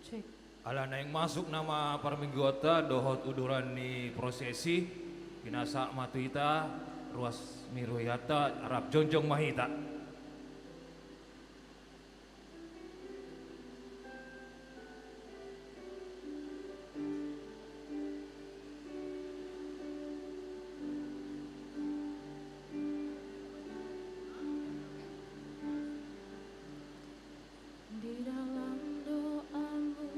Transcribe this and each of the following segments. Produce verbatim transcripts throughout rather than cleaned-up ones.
Cek. Ala naeng masuk nama parmingguonta dohot uduran ni prosesi, pinasahat ma tu hita ruas ni rohanta, rap jongjong ma hita. Di dalam doamu,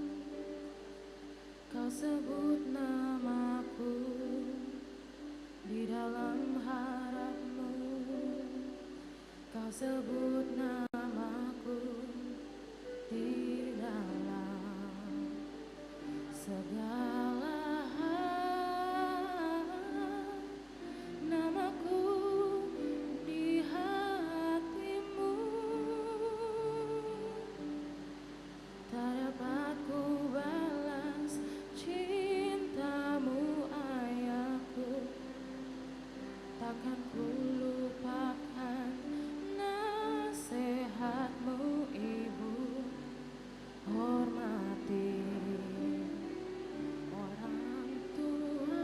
kau sebut namaku. Di dalam harapmu, kau sebut namaku. Di dalam segala hal, namaku di hatimu. Tak dapat ku balas cintamu, ayahku. Takkan ku lupakan nasihatmu, ibu. Hormati orang tuamu,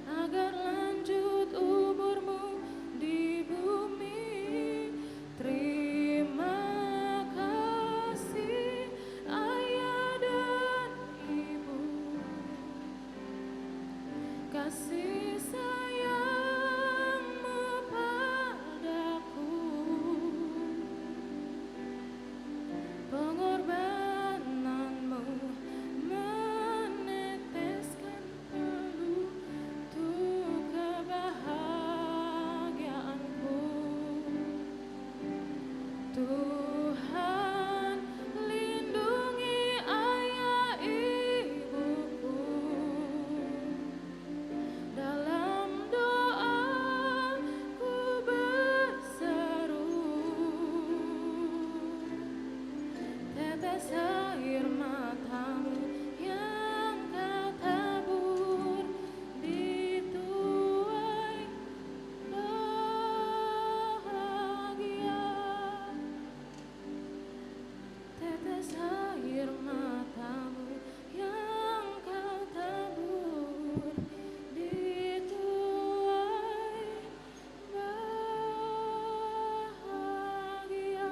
agar lanjut umurmu di bumi. Terima kasih, ayah dan ibu. Kasih sayangmu padaku, pengorbananmu meneteskan peluh untuk kebahagiaanku. Tuhan, lindungi ayah ibuku. Dalam doa ku berseru, tetes air matamu yang kau tabur di tuai bahagia. Tetes air matamu yang kau tabur di tuai bahagia.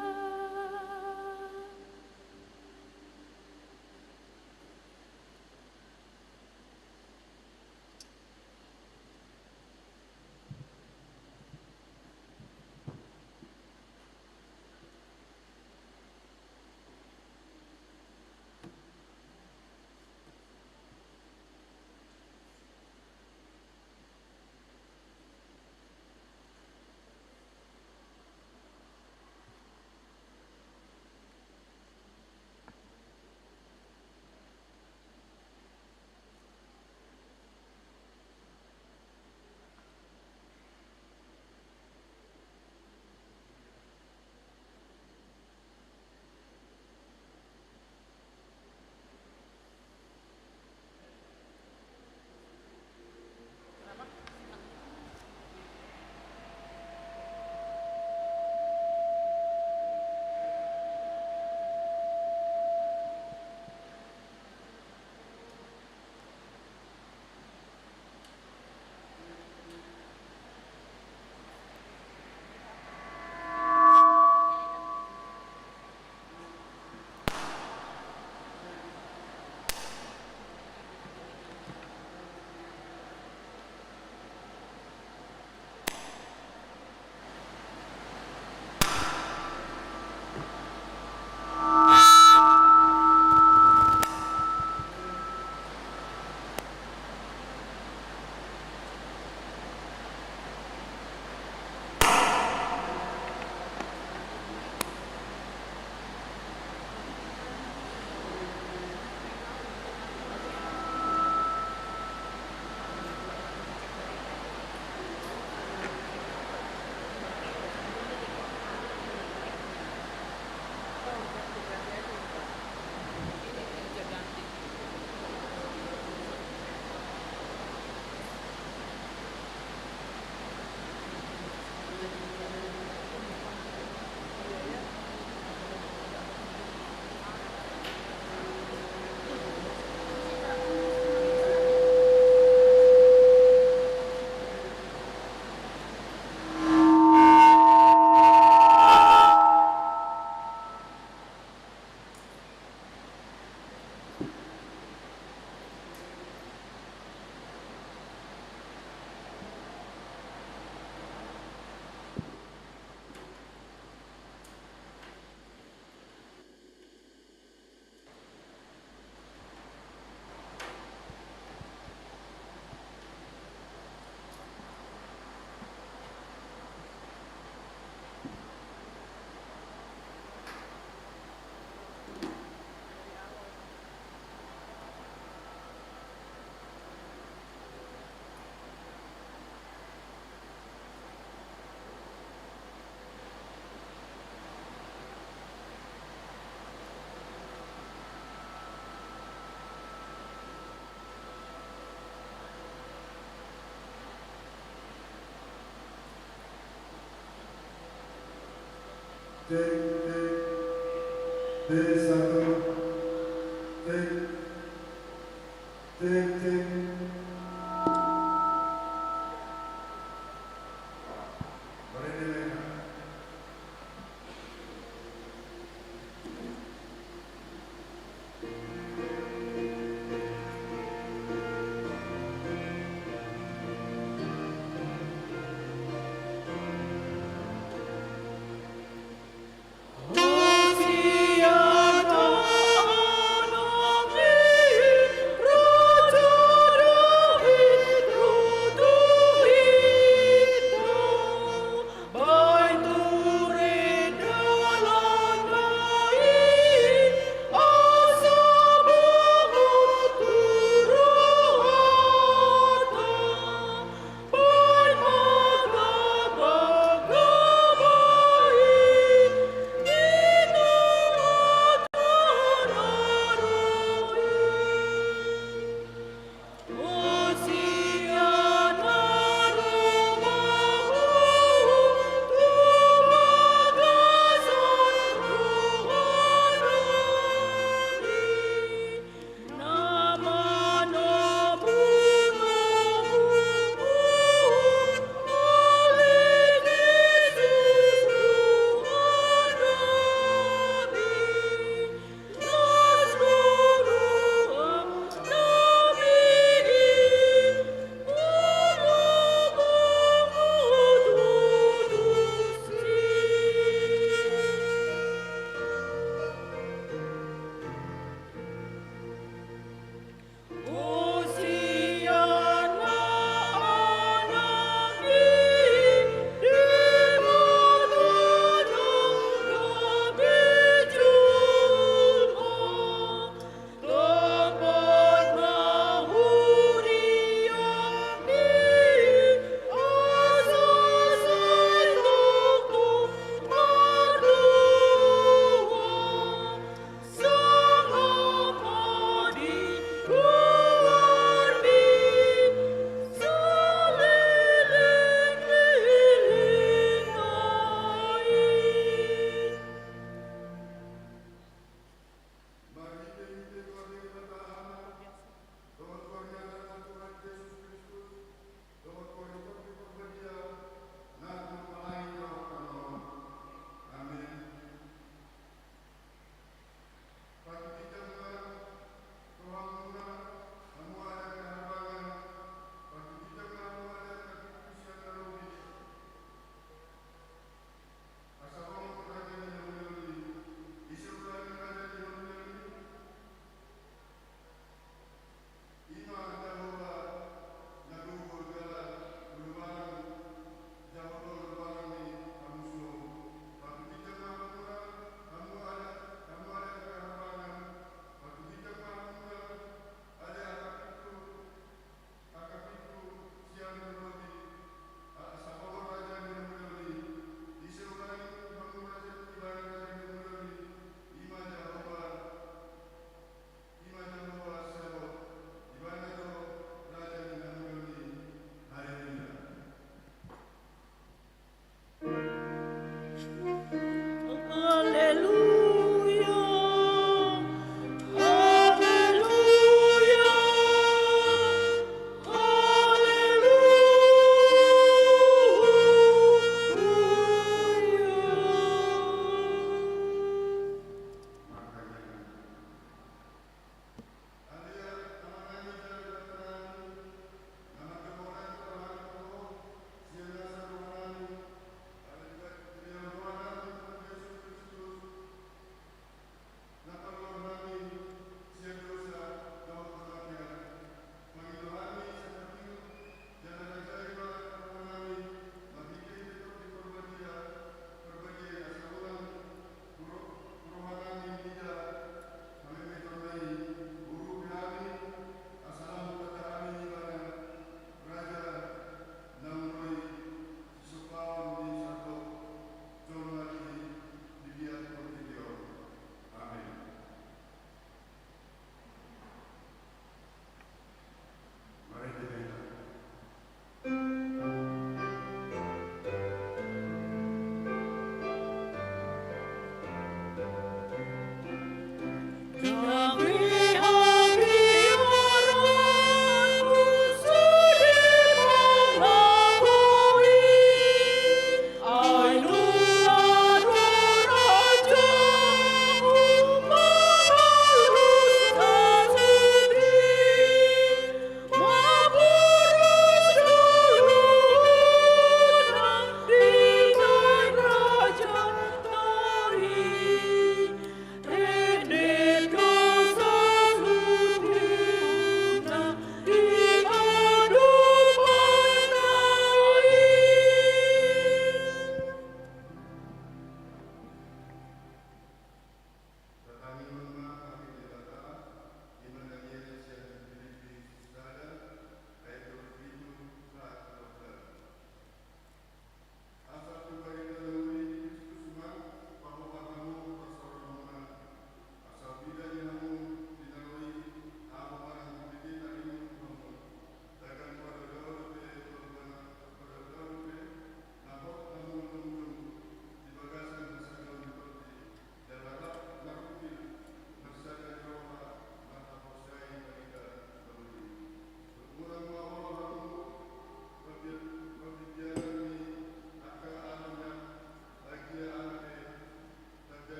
Cek, cek. Tes satu. Cek. Cek, cek. Boleh didengar.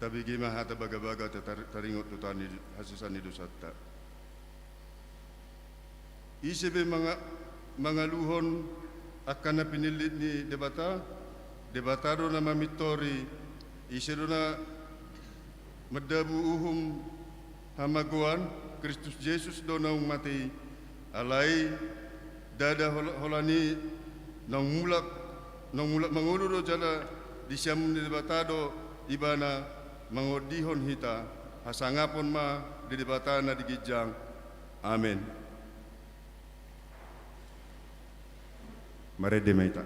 Tabege ma hata bagabaga tatar-, taringot tu taon ni hasesaan ni dosanta. Ise pe manga-, mangaluhon angka na pinillit ni Debata, Debata do na mamintori. Ise do na mandabu uhum hamagoan? Kristus Jesus do naung mate i. Alai ndada hol-, holan i naung mulak, naung mulak mangolu do jala disiamun ni Debata do ibana mangondihon hita. Hasangapon ma di Debata na di ginjang. Amen. Marende ma hita.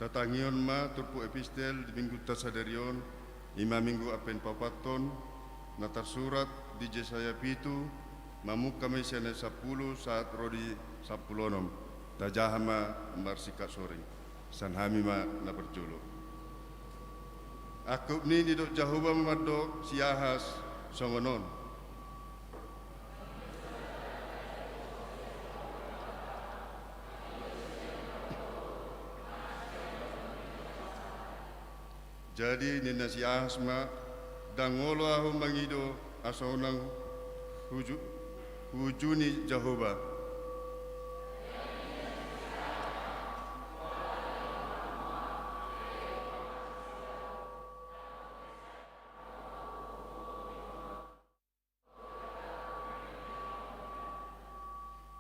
Tatangihon ma turpuk epistel di minggunta sadari on, i ma Minggu Advent paopathon, na tarsurat di Jesaya pitu, mamungka ma i sian ayat sampulu sahat ro di sampulu onom. Tajaha ma marsingkat soring. Sian hami ma na parjolo. Angkup ni i didok Jahowa ma mandok si Ahas songon on. Jadi ninna si Ahas ma, ndang olo ahu mangido asa unang huju-, huujuni Jahowa.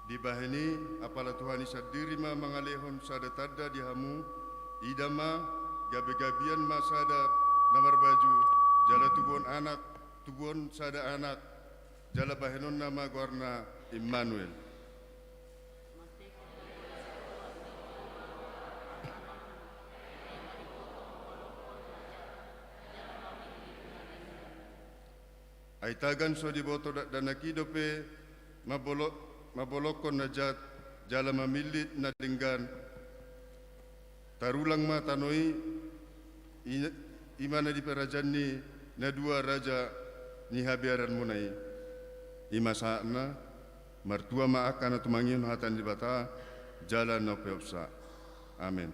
Dibahen i, apala Tuhan i sandiri ma mangalehon sada tanda di hamu, ida ma, gabegabean ma sada na marbaju, jala tubuhon anak, tubuhon sada anak, jala bahenonna ma goarna Immanuel. Ai tagan so diboto dakdanak i dope mambolo-, mambolongkon na jat jala mamillit na denggan. Tarulang ma tano i, i, i ma na di parajaan ni na dua raja ni habearanmuna i. I ma sahatna, martua ma angka na tumangihon hata ni Debata jala na umpeopsa. Amen.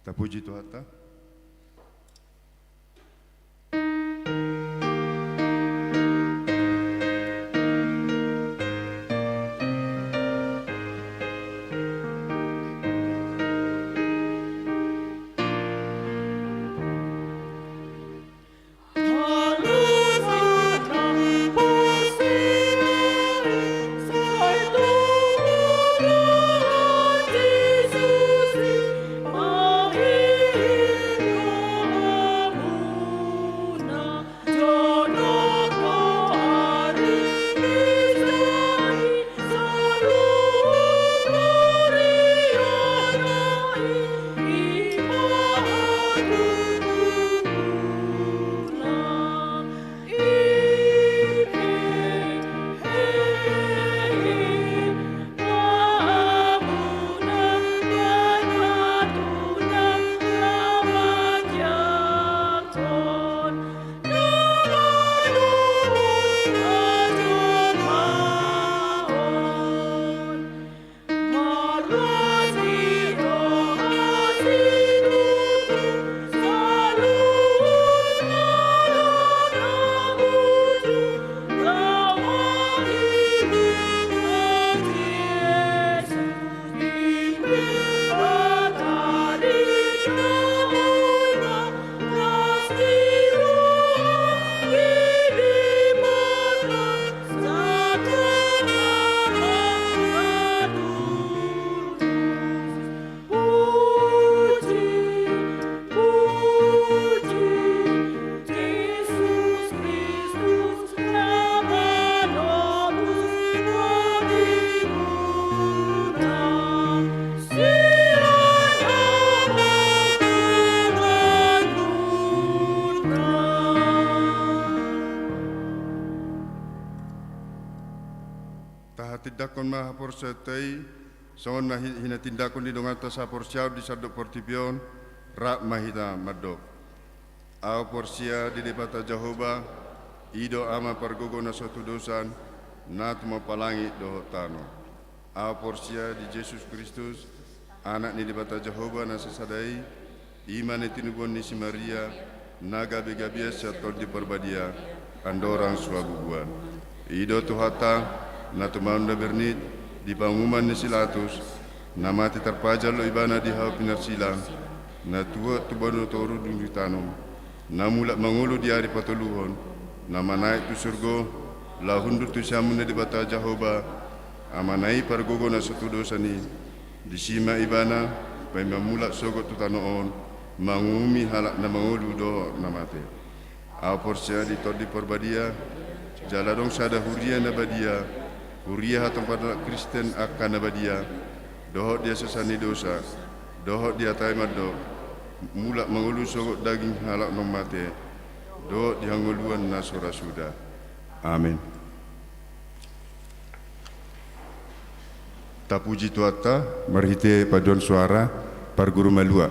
Tapuji Tuhanta. Tahatindangkon ma haporseaonta i, songon na hi-, hinatindangkon ni donganta sahaporseaon di sandok portibi on. Rap ma hita mandok. Ahu porsea di Debata Jahowa, i do Ama pargogo na so tudosan, na tumompa langit dohot tano. Ahu porsea di Jesus Kristus, Anak ni Debata Jahowa na sasada i, i ma na tinubuan ni si Maria, na gabe-gabean sian Tondi Parbadia, andorang so habubuan. I do Tuhanta, na tumaon na bernit, di panguhuman ni si Latus, na mate tarpajal do Ibana di hau pinarsilang, na tuat tu banua toru dung ditanom, na mulak mangolu di ari patoluhon, na manaek tu surgo, laho hundul tu siamun ni Debata Jahowa, Amana i pargogo na so tudosan i. Disi ma Ibana, paima mulak sogot tu tano on, manguhumi halak na mangolu dohot na mate. Ahu porsea di Tondi Parbadia, jala adong sada huria na badia, huria hatopan halak Kristen angka na badia, dohot di hasesaan ni dosa, dohot di hata i mandok, mulak mangolu sogot daging halak na mate, dohot di hangoluan na so ra suda. Amen. Tapuji Tuhanta, marhite paduan suara, parguru malua.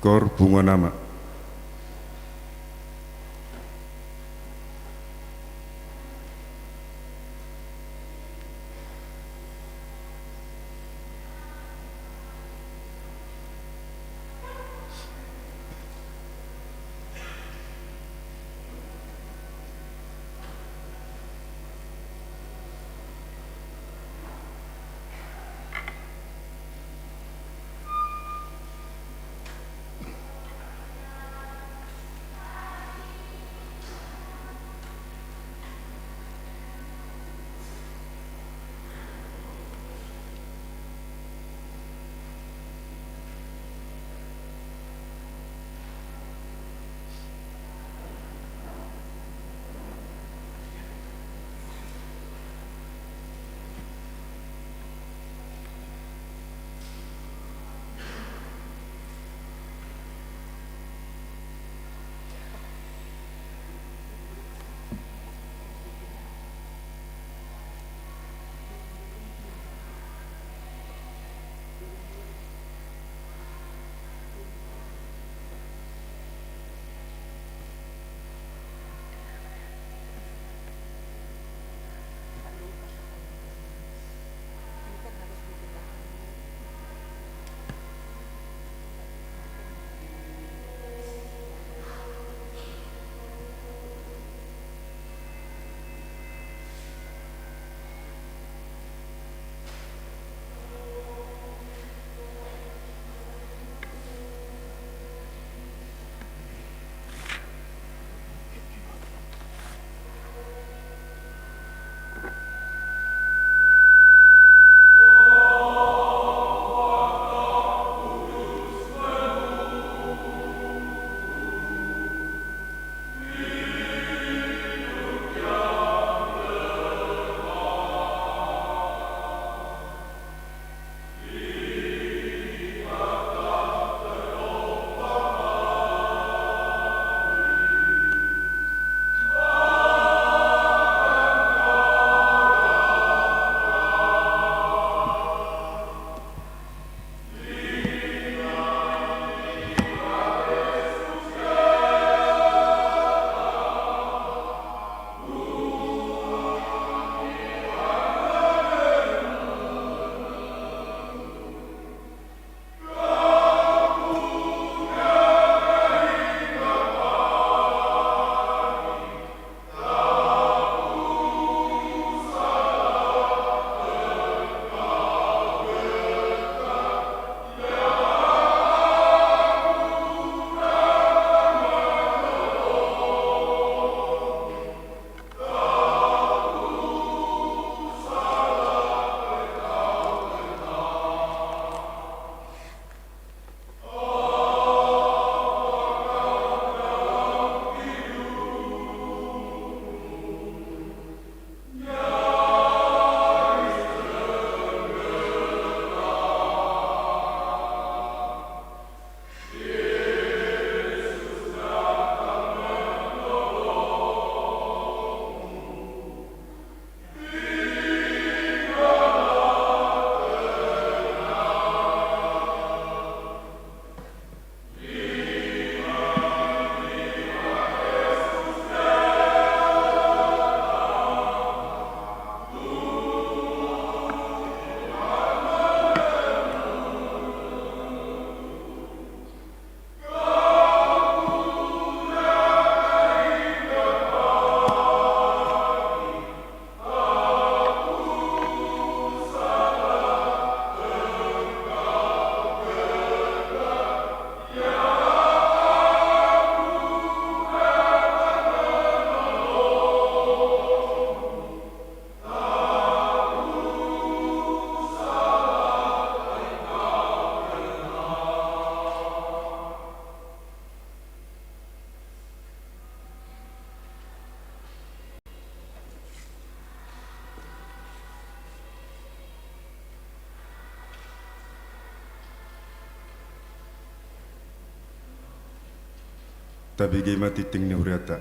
Kor punguan ama. Tabege ma tingting ni hurianta.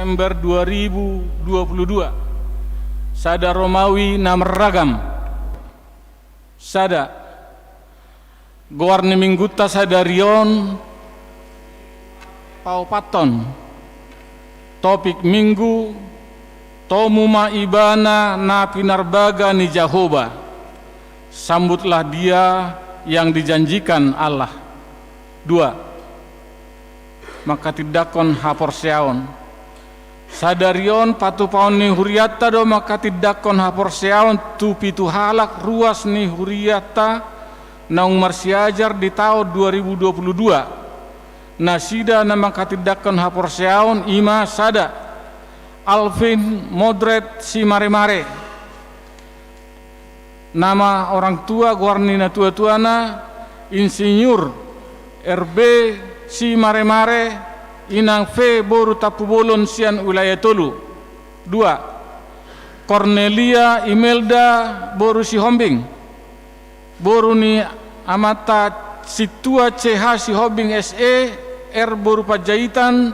Desember dua ribu dua puluh dua. Sada Romawi na marragam. Sada. Goar ni minggunta sadari on, paopathon. Topik minggu: Tomu ma ibana na pinarbaga ni Jahowa. Sambutlah dia yang dijanjikan Allah. Dua. Manghatindanghon haporseaon. Sadari on patupaon ni hurianta do manghatindanghon haporseaon tu pitu halak ruas ni hurianta naung marsiajar di taon dua ribu dua puluh dua. Nasida na manghatindanghon haporseaon i ma: sada, Alvin Modret Simaremare, nama orang tua, goar ni natuatuana, Insinyur R B Simaremare, inang V boru Tampubolon sian Wilayah Tolu. Dua, Cornelia Imelda boru Sihombing, boru ni amanta Sintua C H Sihombing S E, R boru Panjaitan,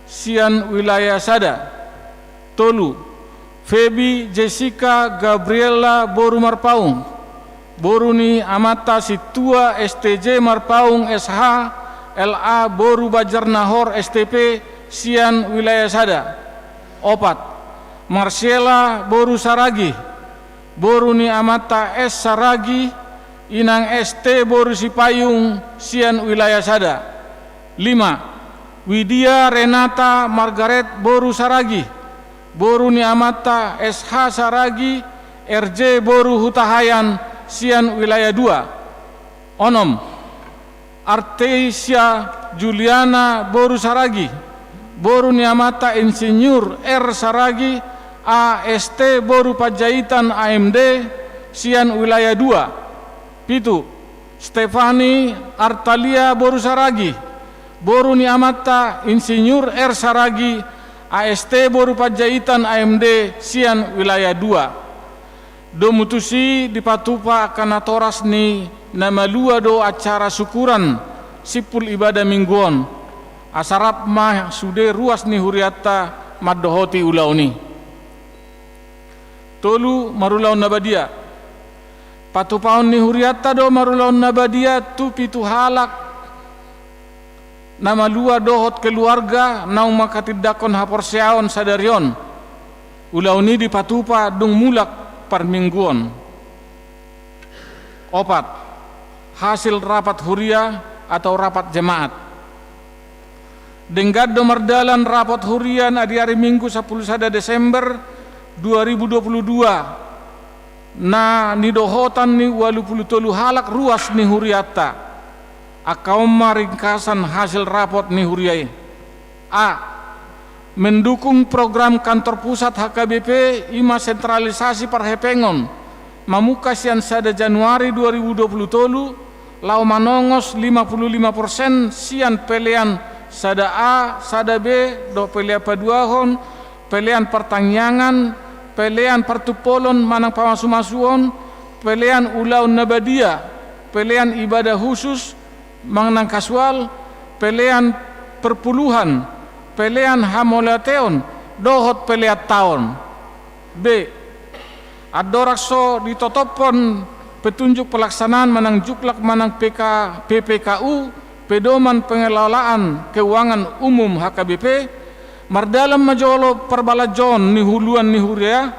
sian Wilayah Sada. Tolu, Febi Jessica Gabriela boru Marpaung, boru ni amanta Sintua S T J Marpaung S H, L A boru Banjarnahor S T P, sian Wilayah Sada. Opat, Marcela boru Saragi, boru ni amanta S Saragi, inang S T boru Sipayung, sian Wilayah Sada. Lima, Widia Renata Margaret boru Saragi, boru ni amanta S H Saragi, R J boru Hutahaean, sian Wilayah Dua. Onom, Artesia Juliana boru Saragi, boru ni amanta Insinyur R Saragi, A S T boru Panjaitan A M D, sian Wilayah Dua. Pitu, Stefani Artalia boru Saragi, boru ni amanta Insinyur R Saragi, A S T boru Panjaitan A M D, sian Wilayah Dua. Domu tusi dipatupa angka natoras ni na malua do acara syukuran simpul ibadah minggu on. Asa rap ma sude ruas ni hurianta mandohoti ulaon i. Tolu, marulaon na badia. Patupaon ni hurianta do marulaon na badia tu pitu halak na malua dohot keluarga naung manghatindanghon haporseaon sadari on. Ulaon i dipatupa dung mulak parmingguon. Opat, hasil rapat huria atau rapat jemaat. Denggan do mardalan rapat huria na di ari Minggu sampulu sada Desember dua ribu dua puluh dua, na nidohotan ni ualu pulu tolu halak ruas ni hurianta. Angka on ma ringkasan hasil rapat ni huria i. A. Mendukung program kantor pusat H K B P, i ma sentralisasi parhepengon, mamungka sian sada Januari dua ribu dua puluh tolu, laho manongos lima pulu lima persen sian pelean sada A, sada B, dohot pelean paduahon, pelean partangiangan, pelean partumpolon manang pamasumasuon, pelean ulaon na badia, pelean ibadah husus, manang kasual, pelean perpuluhan, pelean hamauliateon, dohot pelean taon. B. Andorang so ditotophon petunjuk pelaksanaan manang juklak manang P K, P P K U, Pedoman Pengelolaan Keuangan Umum H K B P, mardalan ma jolo parbalanjoon ni uluan ni huria,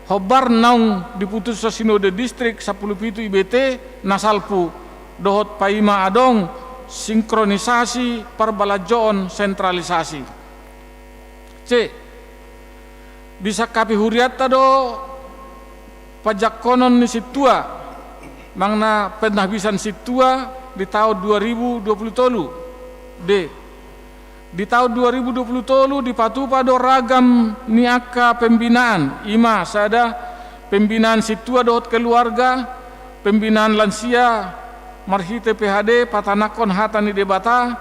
hombar naung diputushon Sinode Distrik sampulu pitu I B T na salpu, dohot paima adong sinkronisasi parbalanjoon sentralisasi. C. Disangkapi hurianta do panjangkonon ni sintua, manang na penahbisan sintua di taon dua ribu dua puluh tolu. D. Di taon dua ribu dua puluh tolu dipatupa do ragam ni angka pembinaan, i ma sada, pembinaan sintua dohot keluarga, pembinaan lansia marhite P H D, patanakhon hata ni Debata,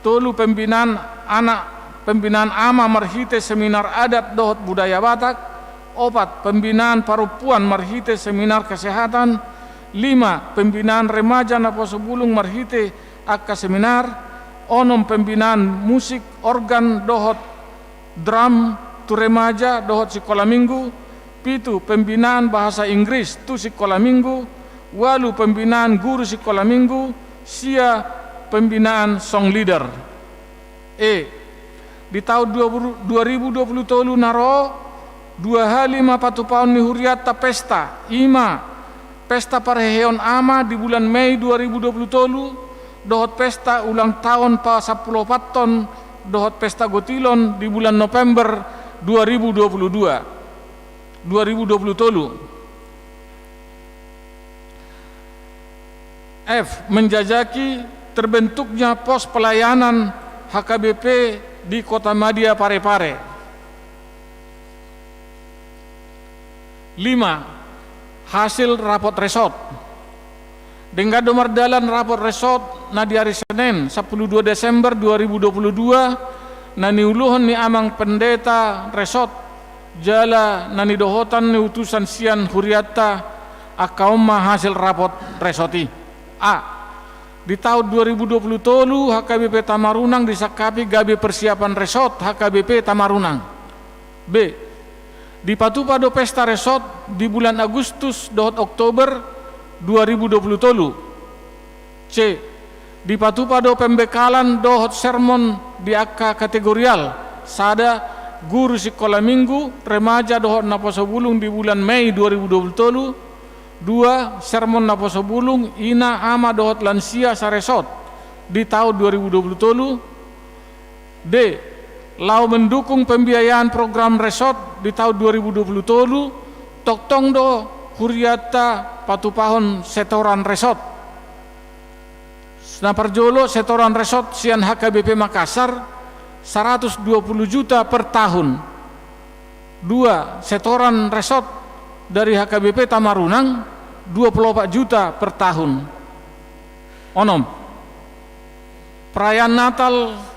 tolu, pembinaan anak, pembinaan ama marhite seminar adat dohot budaya Batak, opat, pembinaan parompuan marhite seminar kesehatan, lima, pembinaan remaja naposobulung marhite angka seminar, onom, pembinaan musik organ dohot drum tu remaja dohot sikola minggu, pitu pembinaan bahasa Inggris tu sikola minggu, ualu pembinaan guru sikola minggu, sia pembinaan song leader. E. Di taon dua puluh, dua ribu dua puluh tolu na ro, dua hali ma patupahon ni hurianta pesta, i ma pesta parheheon ama di bulan Mei dua ribu dua puluh tolu, dohot pesta ulang taon pasampuluopathon, dohot pesta gotilon di bulan November dua ribu dua puluh dua, dua ribu dua puluh tolu. F. Menjajaki terbentuknya pos pelayanan H K B P di Kota Madya Parepare. Lima. Hasil rapot resort. Denggan do mardalan rapot resort na di ari Senen, sampulu dua Desember dua ribu dua puluh dua, na niuluhon ni amang pendeta resort, jala na nidohotan ni utusan sian hurianta. Angka on ma hasil rapot resort i. A. Di taon dua ribu dua puluh tolu, H K B P Tamarunang disangkapi gabe persiapan resort H K B P Tamarunang. B. Dipatupa do pesta resort di bulan Agustus dohot Oktober dua ribu dua puluh tolu. C. Dipatupa do pembekalan dohot sermon di angka kategorial, sada, guru sikola minggu, remaja dohot naposo bulung di bulan Mei dua ribu dua puluh tolu, dua, sermon naposo bulung, ina, ama dohot lansia saresort di taon dua ribu dua puluh tolu. D. Laho mendukung pembiayaan program resort di taon dua ribu dua puluh tolu, tongtong do hurianta patupahon setoran resort. Na parjolo, setoran resort sian H K B P Makassar, saratus dua puluh juta per tahun. Dua, setoran resort dari H K B P Tamarunang, dua puluh opat juta per tahun. Onom. Perayaan Natal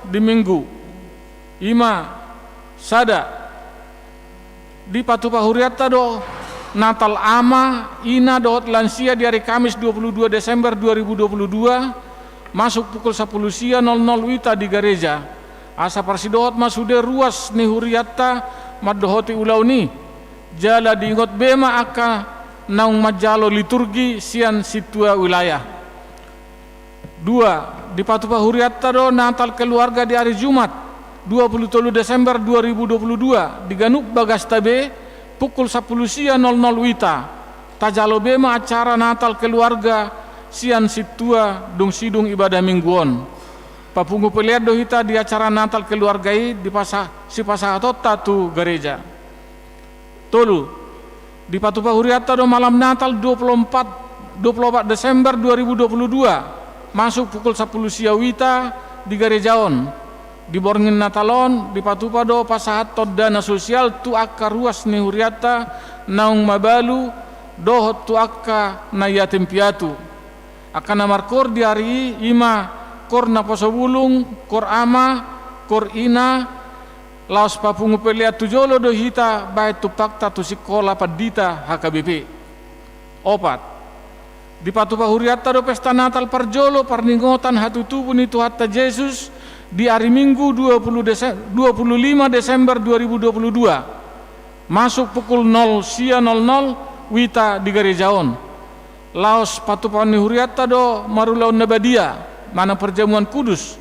di Minggu. I ma, sada, dipatupa hurianta do Natal ama, ina dohot lansia di ari Kamis dua puluh dua Desember dua ribu dua puluh dua, masuk pukul sampulu sia nol nol wita di gareja. Asa parsidohot ma sude ruas ni hurianta mandohoti ulaon i, jala diingot be ma angka naung manjalo liturgi sian sintua wilayah. Dua, dipatupa hurianta do Natal keluarga di ari Jumat, dua puluh tolu Desember dua ribu dua puluh dua, di ganup bagasta be, pukul sampulu sia nol nol wita. Tajalo be ma acara Natal keluarga sian sintua dung sidung ibadah Minggu on. Papungu pelean do hita di acara Natal keluarga i, dipasa-, sipasahatonta tu gareja. Tolu, dipatupa hurianta do malam Natal dua puluh empat, dua puluh empat Desember dua ribu dua puluh dua, masuk pukul sampulu sia wita di gareja on. Di borngin Natal on, dipatupa do pasahathon dana sosial tu angka ruas ni hurianta naung mabalu dohot tu angka na yatim piatu. Angka na markoor di ari i, i ma koor naposo bulung, koor ama, koor ina, laos papungu pelean tu jolo do hita bahen tumpakta tu sikola pandita H K B P. Opat, dipatupa hurianta do pesta Natal parjolo parningotan hatutubu ni Tuhanta Jesus di ari Minggu dua puluh Dese-, dua puluh lima Desember dua ribu dua puluh dua, masuk pukul nol sia nol nol wita di gareja on. Laos patupaon ni hurianta do marulaon na badia, manang perjamuan kudus.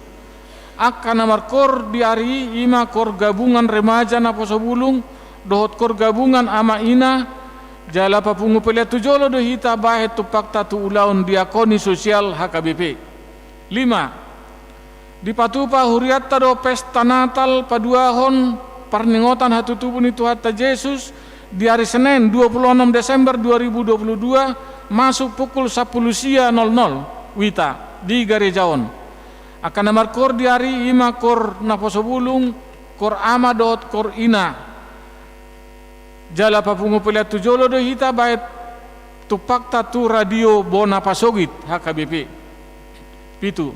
Angka na markoor di ari i, i ma koor gabungan remaja naposo bulung dohot koor gabungan ama ina, jala papungu pelean tu jolo do hita bahen tumpakta tu ulaon diakoni sosial H K B P. Lima, dipatupa hurianta do pesta Natal paduahon parningotan hatutubu ni Tuhanta Jesus di ari Senen dua puluh onom Desember dua ribu dua puluh dua, masuk pukul sampulu sia nol nol wita di gareja on. Angka na markoor di ari i, i ma koor naposo bulung, koor ama dohot koor ina. Jala papungu pelean tu jolo do hita bahen tumpakta tu Radio Bona Pasogit H K B P. Pitu,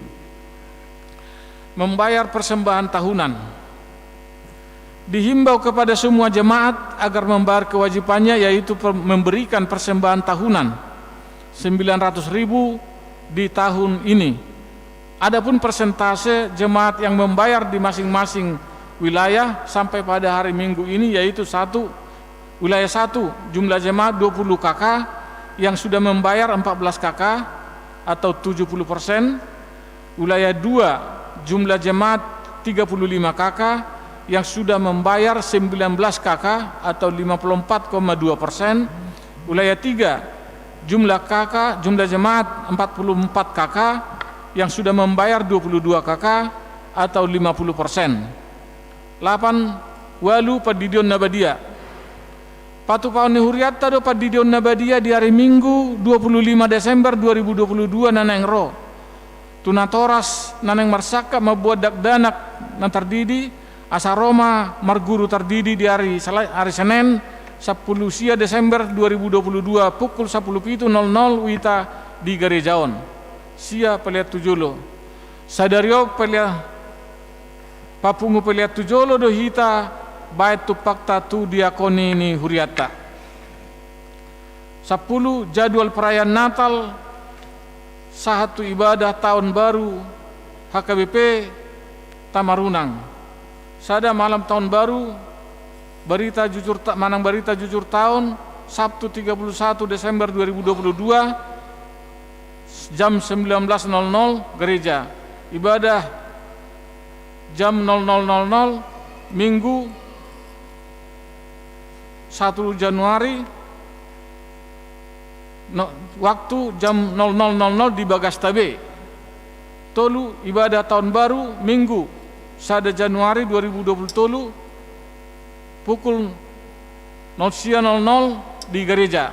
membayar persembahan tahunan. Dihimbau kepada semua jemaat agar membayar kewajibannya, yaitu per-, memberikan persembahan tahunan sembilan ratus ribu di tahun ini. Adapun persentase jemaat yang membayar di masing-masing wilayah sampai pada hari Minggu ini, yaitu satu, wilayah satu, jumlah jemaat dua puluh K K yang sudah membayar empat belas K K atau tujuh puluh persen. Wilayah dua, jumlah jemaat tiga puluh lima K K yang sudah membayar sembilan belas K K atau lima puluh empat koma dua persen. Wilayah tiga, jumlah K K, jumlah jemaat empat puluh empat K K yang sudah membayar dua puluh dua K K atau lima puluh persen. Lapan, ualu, pandidion na badia. Patupaon ni hurianta do pandidion na badia di ari Minggu dua puluh lima Desember dua ribu dua puluh dua na naeng ro. Tu natoras na naeng marsangkap mambuat dakdanak na tardidi, asa ro ma marguru tardidi di ari Sala-, ari Senen, sampulu sia Desember dua ribu dua puluh dua, pukul sampulu pitu nol nol uita di gareja on. Sia pelean tu jolo. Sadari on pelean, papungu pelean tu jolo do hita baen tumpakta tu diakoni ni hurianta. Sampulu, jadwal perayaan Natal sahat tu ibadah taon baru H K B P Tamarunang. Sada, malam taon baru, barita jujur ta-, manang barita jujur taon, Sabtu tiga puluh satu Desember dua ribu dua puluh dua, jam sembilan belas nol nol, gereja. Ibadah jam nol nol nol nol, Minggu satu Januari, no, waktu jam nol nol nol nol di Bagasta B. Tolu, ibadah taon baru, Minggu sada Januari dua ribu dua puluh tolu, pukul nol sia nol nol di gareja.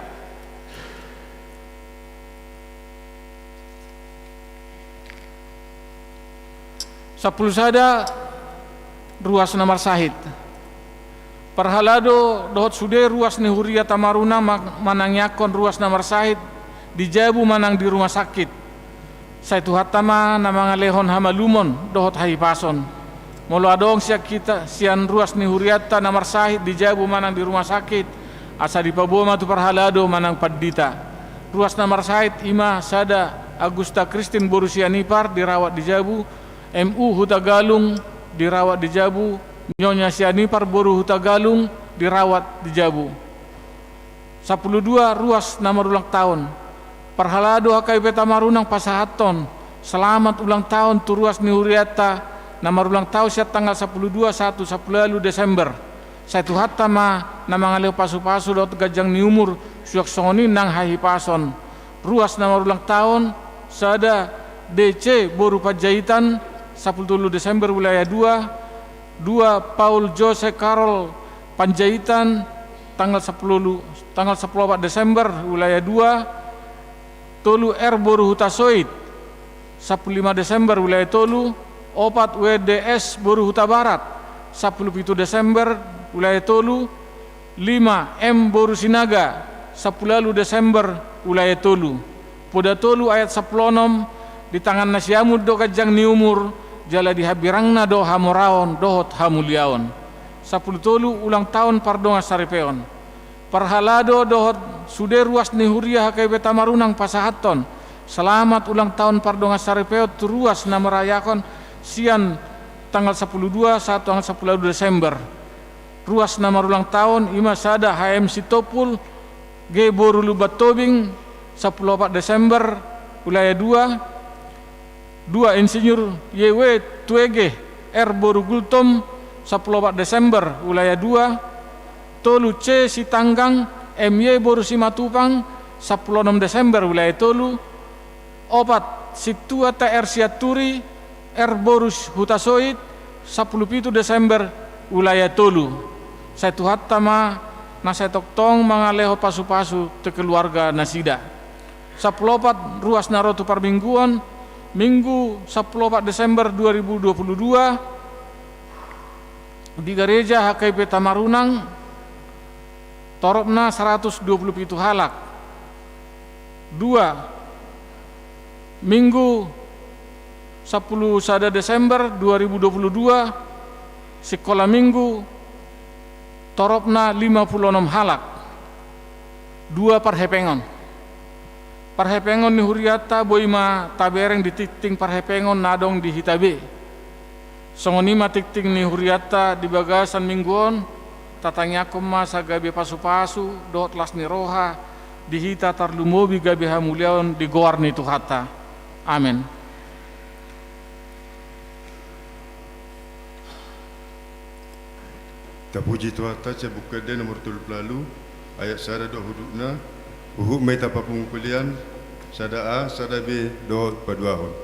Sampulu sada, ruas na marsahit. Parhalado dohot sude ruas ni huria Tamarunang ma-, manangiangkon ruas na marsahit di jabu manang di rumah sakit. Sai Tuhanta ma na mangalehon hamalumon dohot hahipason. Molo adong sian hita, sian ruas ni hurianta na marsahit di jabu manang di rumah sakit, asa dipaboa ma tu parhalado manang pandita. Ruas na marsahit i ma sada, Agusta Kristin boru Sianipar, dirawat di jabu, M U Hutagalung, dirawat di jabu, Nyonya Sianipar boru Hutagalung, dirawat di jabu. Sampulu dua, ruas na marulang taon. Parhalado H K B P Tamarunang pasahathon selamat ulang taon tu ruas ni hurianta na marulang taon sian tanggal sampulu dua sahat tu sampulu ualu Desember. Sai Tuhanta ma na mangalehon pasupasu dohot ganjang ni umur, suang songon i nang hahipason. Ruas na marulang taon, sada, D C boru Panjaitan, sampulu tolu Desember wilayah dua, dua, Paul Jose Karol Panjaitan, tanggal sampulu, tanggal sampulu opat Desember wilayah dua, tolu, R boru Hutasoit, sampulu lima Desember wilayah tolu, opat, W D S boru Hutabarat, sampulu pitu Desember wilayah tolu, lima, M boru Sinaga, sampulu ualu Desember wilayah tolu. Poda tolu ayat sampulu onom, di tangan na siamun do ganjang ni umur, jala di hambirangna do hamoraon dohot hamuliaon. Sampulu tolu, ulang taon pardongansaripeon. Parhalado dohot sude ruas ni huria H K B P Tamarunang pasahathon selamat ulang taon pardongansaripeon tu ruas na marayakon sian tanggal sampulu dua sahat tanggal sampulu ualu Desember. Ruas na marulang taon i ma sada, H M Sitompul G boru Lumban Tobing, sampulu opat Desember wilayah dua, dua, Insinyur Y W Tuege R boru Gultom, sampulu opat Desember wilayah dua, tolu, C Sitanggang M Y boru Simatupang, sampulu onom Desember wilayah tolu, opat, Sintua T R Sianturi R boru Hutasoit, sampulu pitu Desember wilayah tolu. Sai Tuhanta ma na sai tongtong mangalehon pasupasu tu keluarga nasida. Sampulu opat, ruas na ro tu parmingguon, Minggu sampulu opat Desember dua ribu dua puluh dua, di gareja H K B P Tamarunang, toropna saratus dua puluh pitu halak. Dua, Minggu sampulu sada Desember dua ribu dua puluh dua, sikola Minggu, toropna lima pulu onom halak. Dua, parhepengon. Parhepengon ni hurianta boi ma tabereng di tingting parhepengon na adong di hita be. Songon i ma tingting ni hurianta di bagasan minggu on, tatangiangkon ma sai gabe pasupasu dohot las ni roha di hita tarlumobi gabe hamuliaon di goar ni Tuhanta. Amen. Tapuji Tuhanta, sian Buku Ende nomor tolu pulu ualu, ayat sada dohot hudukna. Huhut ma hita papungu pelean, sada A, sada B dohot paduahon.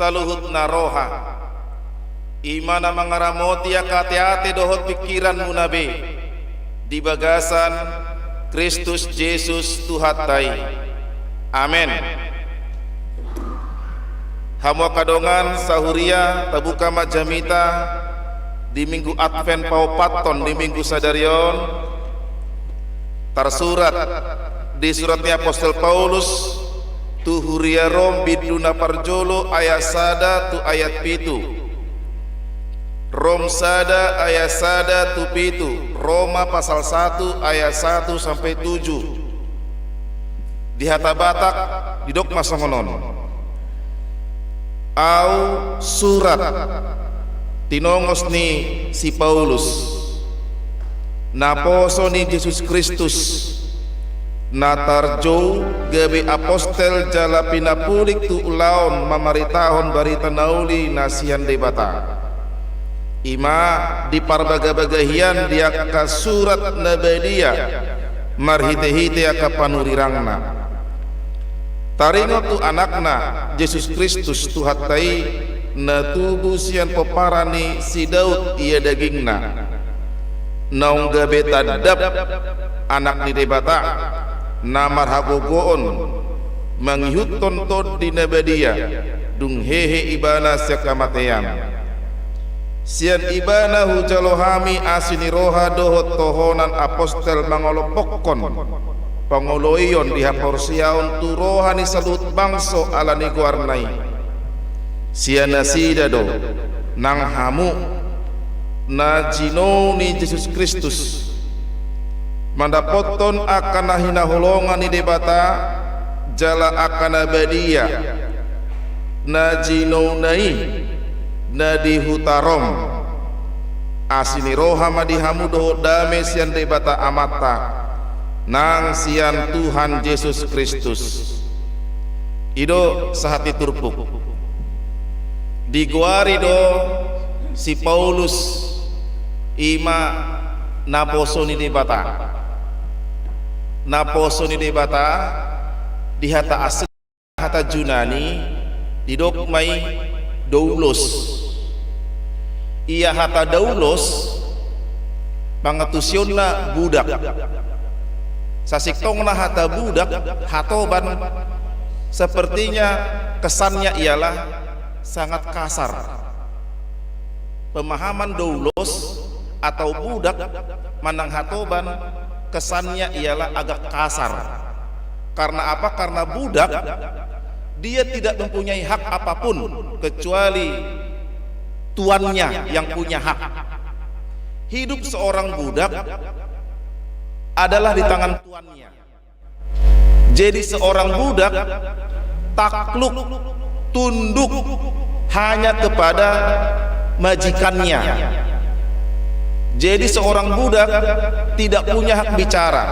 saluhut na roha, i ma na mangaramoti angka ateate dohot pingkiranmuna be, di bagasan Kristus Jesus Tuhanta i. Amen. Hamu angka dongan sahuria, tabuka ma jamita di Minggu Advent paopathon di Minggu sadari on, tarsurat di surat ni Apostel Paulus tu huria Rom, bindu na parjolo, ayat sada tu ayat pitu. Rom sada ayat sada tu pitu, Roma pasal satu ayat satu sampai tujuh. Di hata Batak didok ma songon on: Ahu surat tinongos ni si Paulus, naposo ni Jesus Kristus, na tarjou gabe apostel jala pinapulik tu ulaon mamaritahon barita na uli na sian Debata, i ma diparbagabaga hian di angka surat na badia marhitehite angka panurirangna. Taringot tu Anakna, Jesus Kristus, Tuhanta i, na tubu sian pomparan ni si Daud ia dagingna, naung gabe tandap Anak ni Debata, na marhagogoon, mangihuthon Tondi Na Badia, dung hehe Ibana sian hamatean. Sian Ibana hujalo hami asi ni roha dohot tohonan apostel mangalompokkon pangoloion di haporseaon tu roha ni saluhut bangso ala ni goarna i. Sian nasida do nang hamu na jinou ni Jesus Kristus, mandapothon angka na hinaholongan ni Debata jala angka na badia na jinouna i, na di huta Rom. Asi ni roha ma di hamu dohot dame sian Debata Amanta nang sian Tuhan Jesus Kristus. I do sahat ni turpuk. Digoari do si Paulus i ma naposo ni Debata. Naposo ni Debata, di hata asli, hata Junani, didok ma i doulos. Ia hata doulos, pangantusionna budak. Sasintongna hata budak, hatoban, sepertinya kesannya ialah sangat kasar. Pemahaman doulos atau budak manang hatoban kesannya ialah agak kasar. Karena apa? Karena budak, dia tidak mempunyai hak apapun kecuali tuannya yang punya hak. Hidup seorang budak adalah di tangan tuannya. Jadi seorang budak takluk, tunduk hanya kepada majikannya. Jadi seorang budak tidak punya hak bicara.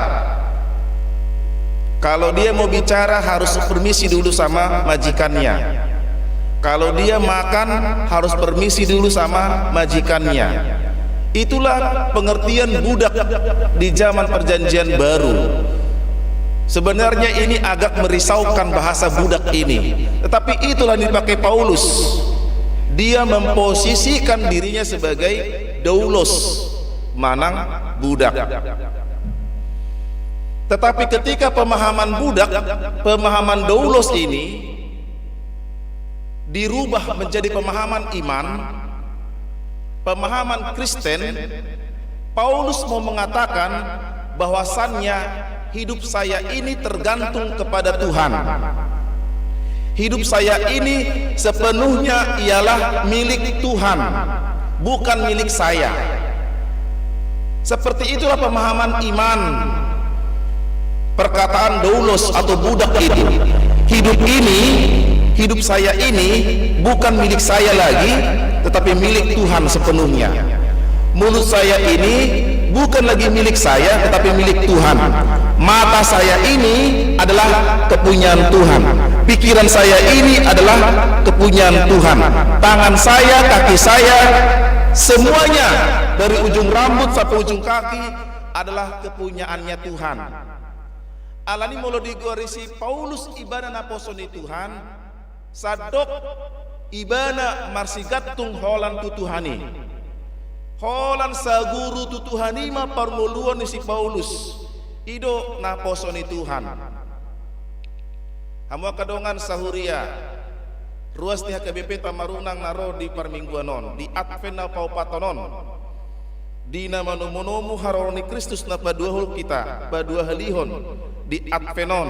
Kalau dia mau bicara harus permisi dulu sama majikannya. Kalau dia makan harus permisi dulu sama majikannya. Itulah pengertian budak di zaman Perjanjian Baru. Sebenarnya ini agak merisaukan bahasa budak ini, tetapi itulah yang dipakai Paulus. Dia memposisikan dirinya sebagai doulos, manang budak. Tetapi ketika pemahaman budak, pemahaman doulos ini dirubah menjadi pemahaman iman, pemahaman Kristen, Paulus mau mengatakan bahwasannya hidup saya ini tergantung kepada Tuhan. Hidup saya ini sepenuhnya ialah milik Tuhan, bukan milik saya. Seperti itulah pemahaman iman. Perkataan doulos atau budak itu, hidup ini, hidup saya ini bukan milik saya lagi, tetapi milik Tuhan sepenuhnya. Mulut saya ini bukan lagi milik saya, tetapi milik Tuhan. Mata saya ini adalah kepunyaan Tuhan. Pikiran saya ini adalah kepunyaan Tuhan. Tangan saya, kaki saya, semuanya dari ujung rambut sampai ujung kaki adalah kepunyaannya Tuhan. Alani molo digoari si Paulus ibana naposo ni Tuhan, sandok Ibana marsigantung holan tu Tuhan i. Holan saguru tu Tuhan i ma parngoluon ni si Paulus. I do naposo ni Tuhan. Hamu angka dongan sahuria, ruas ni H K B P ta marunang na ro di parmingguan on, di Advent na paopathon on. Di na manomunomu haroro ni Kristus na paduahul hita, paduahalihon di Advent on.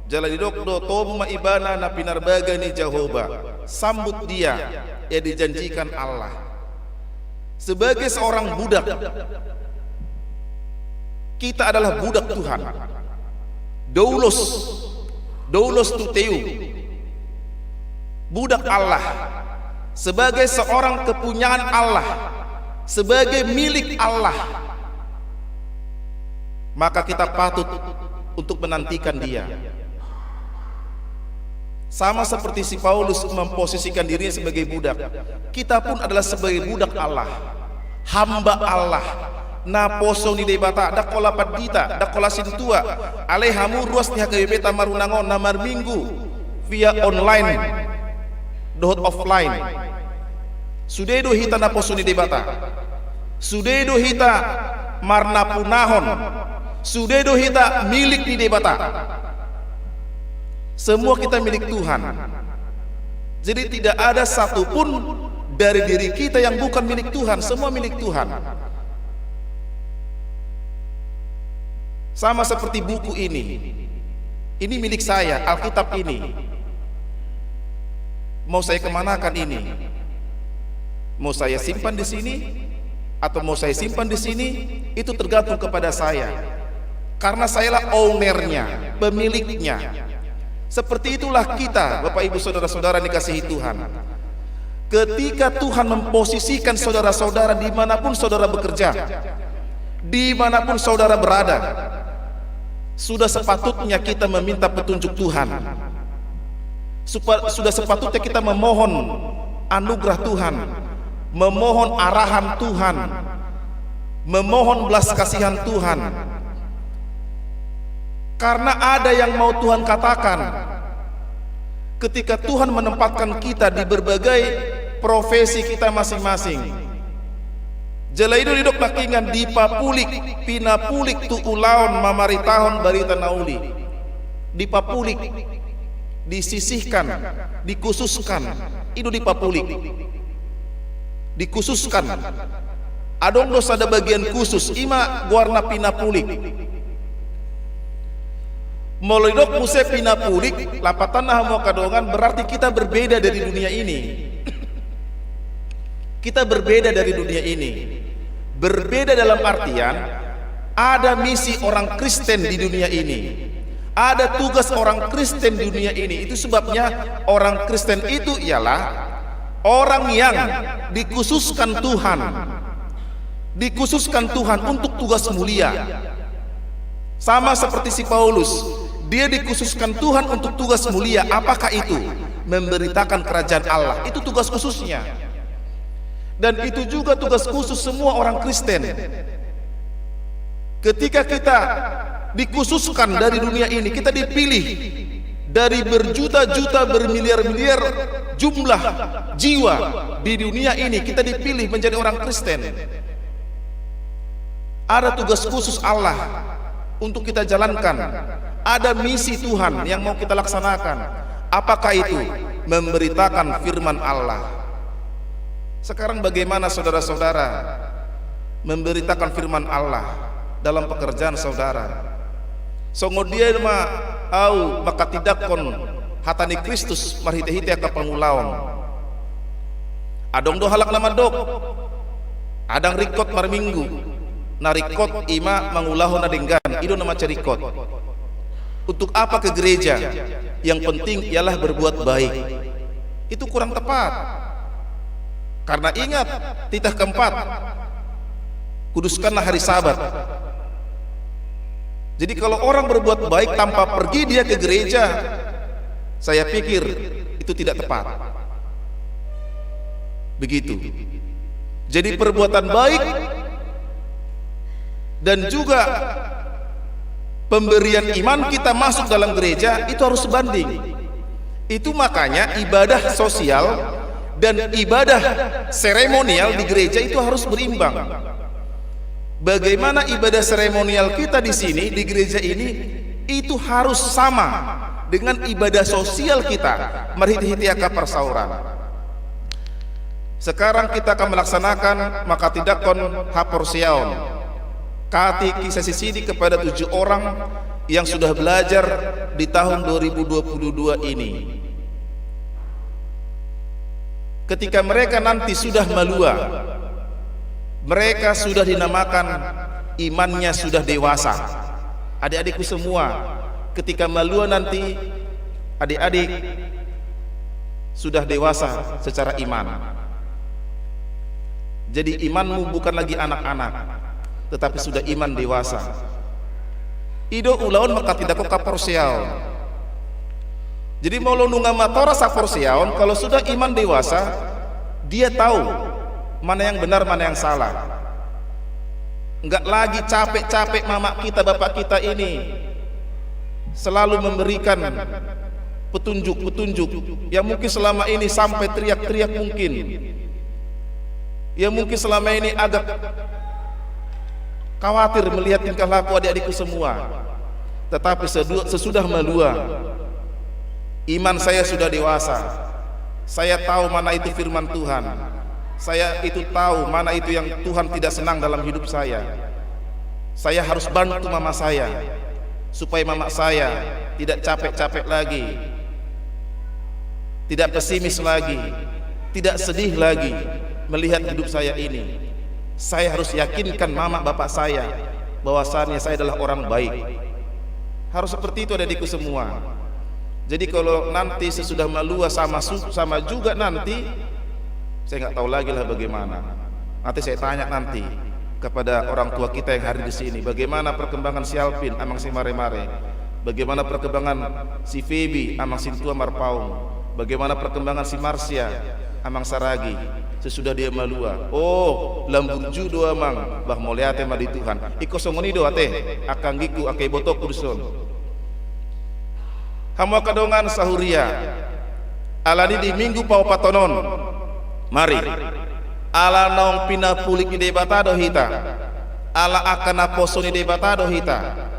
Jala didok do, tobu ma ibana na pinarbaga ni Jahowa, sambut dia yang dijanjikan Allah. Sebagai seorang budak, kita adalah budak Tuhan. Doulos, doulos tu teu. Budak Allah, sebagai seorang kepunyaan Allah, sebagai milik Allah, maka kita patut untuk menantikan Dia. Sama seperti si Paulus memposisikan dirinya sebagai budak, kita pun adalah sebagai budak Allah, hamba Allah, naposo ni Debata, ndang holan pandita, ndang holan sintua. Alai hamu ruas ni H K B P ta marunang on na marminggu via online dohot offline. Sude do hita naposo ni Debata. Sude do hita marnapunahon. Sude do hita milik ni Debata. Semua kita milik Tuhan. Jadi tidak ada satu pun dari diri kita yang bukan milik Tuhan. Semua milik Tuhan. Sama seperti buku ini. Ini milik saya, Alkitab ini. Mau saya kemanakan ini? Mau saya simpan di sini atau mau saya simpan di sini, itu tergantung kepada saya. Karena sayalah ownernya, pemiliknya. Seperti itulah kita, Bapak, Ibu, saudara-saudara dikasihi Tuhan. Ketika Tuhan memposisikan saudara-saudara dimanapun saudara bekerja, dimanapun saudara berada, sudah sepatutnya kita meminta petunjuk Tuhan. Supa-, sudah sepatutnya kita memohon anugerah Tuhan, memohon arahan Tuhan, memohon belas kasihan Tuhan. Karena ada yang mau Tuhan katakan. Ketika Tuhan menempatkan kita di berbagai profesi kita masing-masing. Jala i do didok nangkiningan dipapulik, pinapulik tu ulaon mamaritahon barita na uli. Dipapulik, disisihkan, dikhususkan, i do dipapulik. Dikhususkan. Adong do sada bagian khusus, i ma goarna pinapulik. Molo didok muse pinapulik, lapatanna hamu angka dongan, berarti kita berbeda dari dunia ini. Kita berbeda dari dunia ini. Berbeda dalam artian, ada misi orang Kristen di dunia ini. Ada tugas orang Kristen di dunia ini. Itu sebabnya orang Kristen itu ialah orang yang dikhususkan Tuhan. Dikhususkan Tuhan untuk tugas mulia. Sama seperti si Paulus, dia dikhususkan Tuhan untuk tugas mulia. Apakah itu? Memberitakan kerajaan Allah. Itu tugas khususnya. Dan itu juga tugas khusus semua orang Kristen. Ketika kita dikhususkan dari dunia ini, kita dipilih dari berjuta-juta, bermiliar-miliar jumlah jiwa di dunia ini, kita dipilih menjadi orang Kristen. Ada tugas khusus Allah untuk kita jalankan. Ada misi Tuhan yang mau kita laksanakan. Apakah itu? Memberitakan firman Allah. Sekarang bagaimana saudara-saudara memberitakan firman Allah dalam pekerjaan saudara? Songon dia ma ahu manghatindanghon hata ni Kristus marhite-hite angka pangulaon. Adong do halak na mandok, ndang ringkot marminggu, na ringkot i ma mangulahon na denggan, i do na mansai ringkot. Untuk apa ke gereja? Yang penting ialah berbuat baik. Itu kurang tepat. Karena ingat, titah keempat, kuduskanlah hari Sabat. Jadi kalau orang berbuat baik tanpa pergi dia ke gereja, saya pikir itu tidak tepat. Begitu. Jadi perbuatan baik dan juga pemberian iman kita masuk dalam gereja itu harus sebanding. Itu makanya ibadah sosial dan ibadah seremonial di gereja itu harus berimbang. Bagaimana ibadah seremonial kita di sini, di gereja ini, itu harus sama dengan ibadah sosial kita marhitehite angka parsauran. Sekarang kita akan melaksanakan manghatindanghon haporseaon, katekisasi sidik kepada tujuh orang yang sudah belajar di tahun dua ribu dua puluh dua ini. Ketika mereka nanti sudah malua, mereka sudah dinamakan imannya sudah dewasa. Adik-adikku semua, ketika malua nanti, adik-adik sudah dewasa secara iman. Jadi imanmu bukan lagi anak-anak, tetapi sudah iman dewasa. I do ulaon manghatindanghon haporseaon. Jadi molo nunga matoras haporseaon, kalau sudah iman dewasa, dia tahu mana yang benar, mana yang salah. Enggak lagi capek-capek mama kita, bapak kita ini selalu memberikan petunjuk-petunjuk yang mungkin selama ini sampai teriak-teriak mungkin. Yang mungkin selama ini agak khawatir melihat tingkah laku adik-adikku semua. Tetapi sedu-, sesudah malua, iman saya sudah dewasa. Saya tahu mana itu firman Tuhan. Saya itu tahu mana itu yang Tuhan tidak senang dalam hidup saya. Saya harus bantu mama saya, supaya mama saya tidak capek-capek lagi, tidak pesimis lagi, tidak sedih lagi melihat hidup saya ini. Saya harus yakinkan mama bapak saya bahwasanya saya adalah orang baik. Harus seperti itu, adik-adikku semua. Jadi kalau nanti sesudah malua sama su-, sama juga nanti, saya nggak tahu lagi lah bagaimana. Nanti saya tanya nanti kepada orang tua kita yang hadir di sini, bagaimana perkembangan si Alvin, amang si Mare-mare, bagaimana perkembangan si Feby, amang sintua marpaung, bagaimana perkembangan si Marsya, amang Saragi, sesudah dia malua. Oh, lam burju do, amang. Bah, mauliate ma di Tuhan. Ingkon songon i do ate, angka anggingku, angka ibotongku dison. Hamu angka dongan sahuria, alani di minggu paopathon on, mari, ala naung pinapulik ni Debata do hita, ala angka naposo ni Debata do hita,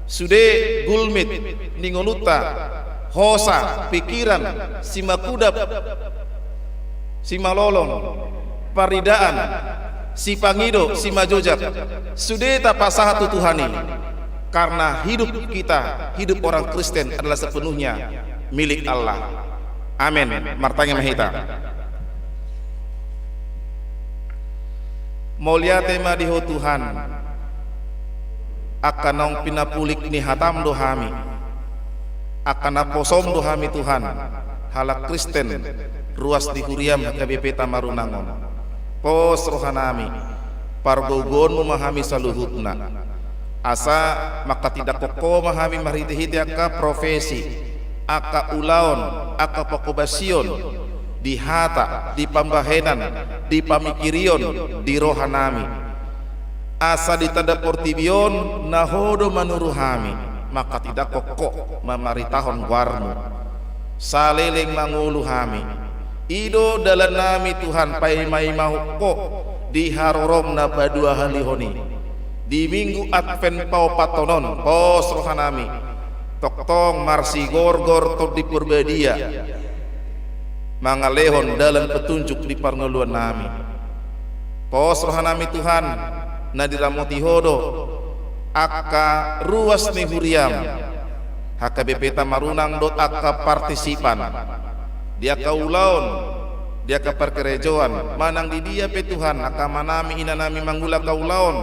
sude gulmit ni ngolunta, hosa, pikiran, simakudap, simalolong, paridaan, sipangido, simajojak, sude tapasahat tu Tuhan i. Karena hidup kita, hidup orang Kristen adalah sepenuhnya milik Allah. Amin. Martangiang ma hita. Mauliate ma di Ho Tuhan, angka naung pinapulik ni hataM do hami, angka naposoM do hami Tuhan, halak Kristen, ruas ni huriaM H K B P Tamarunang on. Pos rohanami, pargogoonMu ma hami saluhutna. Asa manghatindanghon Ho ma hami marhitehite angka profesi, angka ulaon, angka panghobasion, di hata, di pambahenan, di pamikirion, di rohanami. Asa di tanda portibi on na Ho do manuru hami, manghatindanghon Ho, mamaritahon goarMu. Saleleng mangolu hami. I do dalannami Tuhan, paimaimahon Ho di haroroM na paduahalihon i. Di minggu Advent paopathon on, pos rohanami, tongtong marsigorgor Tondi Parbadia mangalehon dalan petunjuk di parngoluannami. Pos rohanami Tuhan, na diramoti Ho do angka ruas ni huriaM, H K B P Tamarunang dohot angka partisipan, di angka ulaon, di angka parkarejoan, manang di dia pe Tuhan, angka amanami, inanami mangula angka ulaon,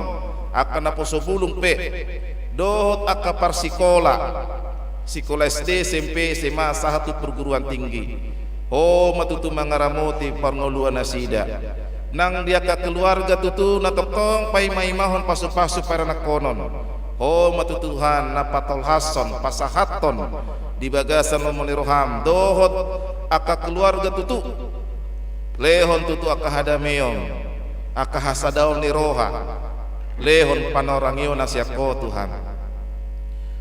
angka naposo bulung pe, dohot angka parsikola, sikola S D, S M P, S M A, sahat tu perguruan tinggi. Ho ma tutu mangaramoti parngoluan nasida. Nang di angka keluarga tutu na tongtong paimaimahon pasupasu paranakhonon. Ho ma tutu Tuhan na patolhashon, pasahathon di bagasan lomo ni rohaM dohot angka keluarga tutu. Lehon tutu angka hadameon, angka hasadaon ni roha. Lehon panorangion na sian Ho Tuhan.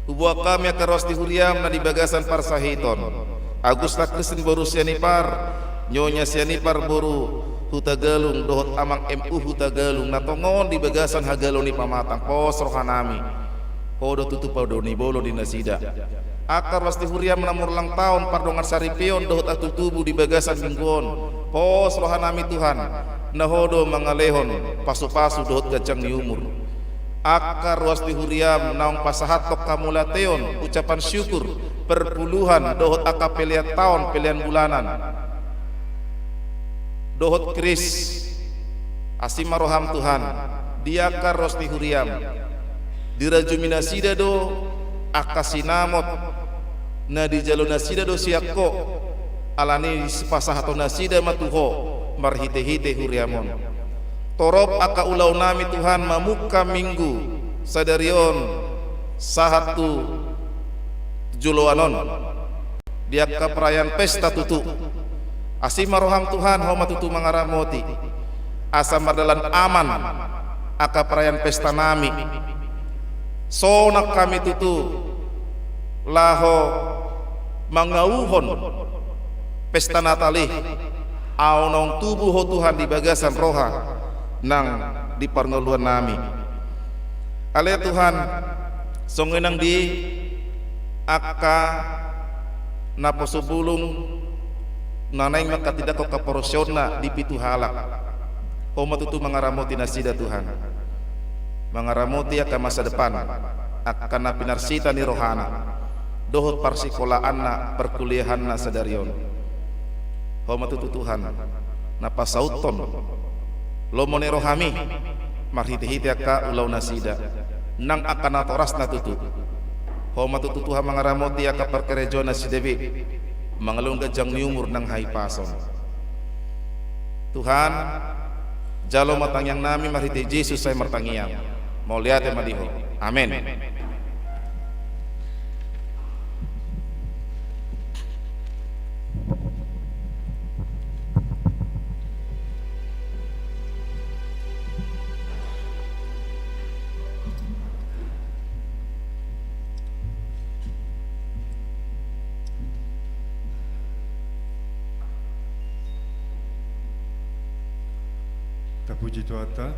Huboan hami angka ruas ni huriaM na di bagasan parsahiton. Agusta Kristin boru Sianipar, Nyonya Sianipar boru Hutagalung, dohot Amang M U Hutagalung, na tongon di bagasan hagalo ni pamatang, pos rohanami. Ho do tutu pado ni bolon di nasida. Angka ruas ni huriam na marulang taon, pardongansaripeon dohot hatutubu di bagasan minggu on, pos rohanami Tuhan, na Ho do mangalehon pasupasu dohot ganjang ni umur. Angka ruas ni huriam naung pasahathon hamauliateon, ucapan syukur, perpuluhan dohot angka pelean taon, pelean bulanan, dohot kris. Asi ma roham Tuhan, di angka ruas ni huriam. Dirajumi nasida do angka sinamot, na dijalo nasida do sian Ho, alani i sipasahaton nasida ma tu Ho marhitehite huriam on. Torop angka ulaonnami Tuhan mamungka minggu sadari on sahat tu joloan on, di angka perayaan pesta tutu. Asi ma roham Tuhan, Ho ma tutu mangaramoti, asa mardalan aman angka perayaan pestanami. Sonang hami tutu laho mangauhon pesta Natal i, ahu naung tubu Ho Tuhan di bagasan roha nang di parngoluannami. Ale Tuhan, songon i nang di angka naposo bulung na naeng manghatindanghon haporseaonna di pitu halak. Ho ma tutu mangaramoti nasida Tuhan. Mangaramoti angka masa depan, angka na pinarsita ni rohana, dohot parsikolaanna, parkuliahanna sadari on. Ho ma tutu Tuhan, na pasauthon lomo ni rohami, marhitehite angka ulaonnasida, nang angka natorasna tutu. Ho ma tutu Tuhan mangaramoti angka parkarejoannasida be, mangalehon ganjang ni umur nang hahipason. Tuhan, jalo ma tangiangnami marhite Jesus sai martangiang. Mauliate ma di Ho. Amen. Tapuji Tuhanta.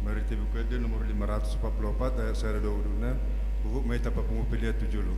Marhite Buku Ende nomor lima ratus empat puluh empat ayat sada dohot dua na, huhut ma hita papungu pelean tu jolo.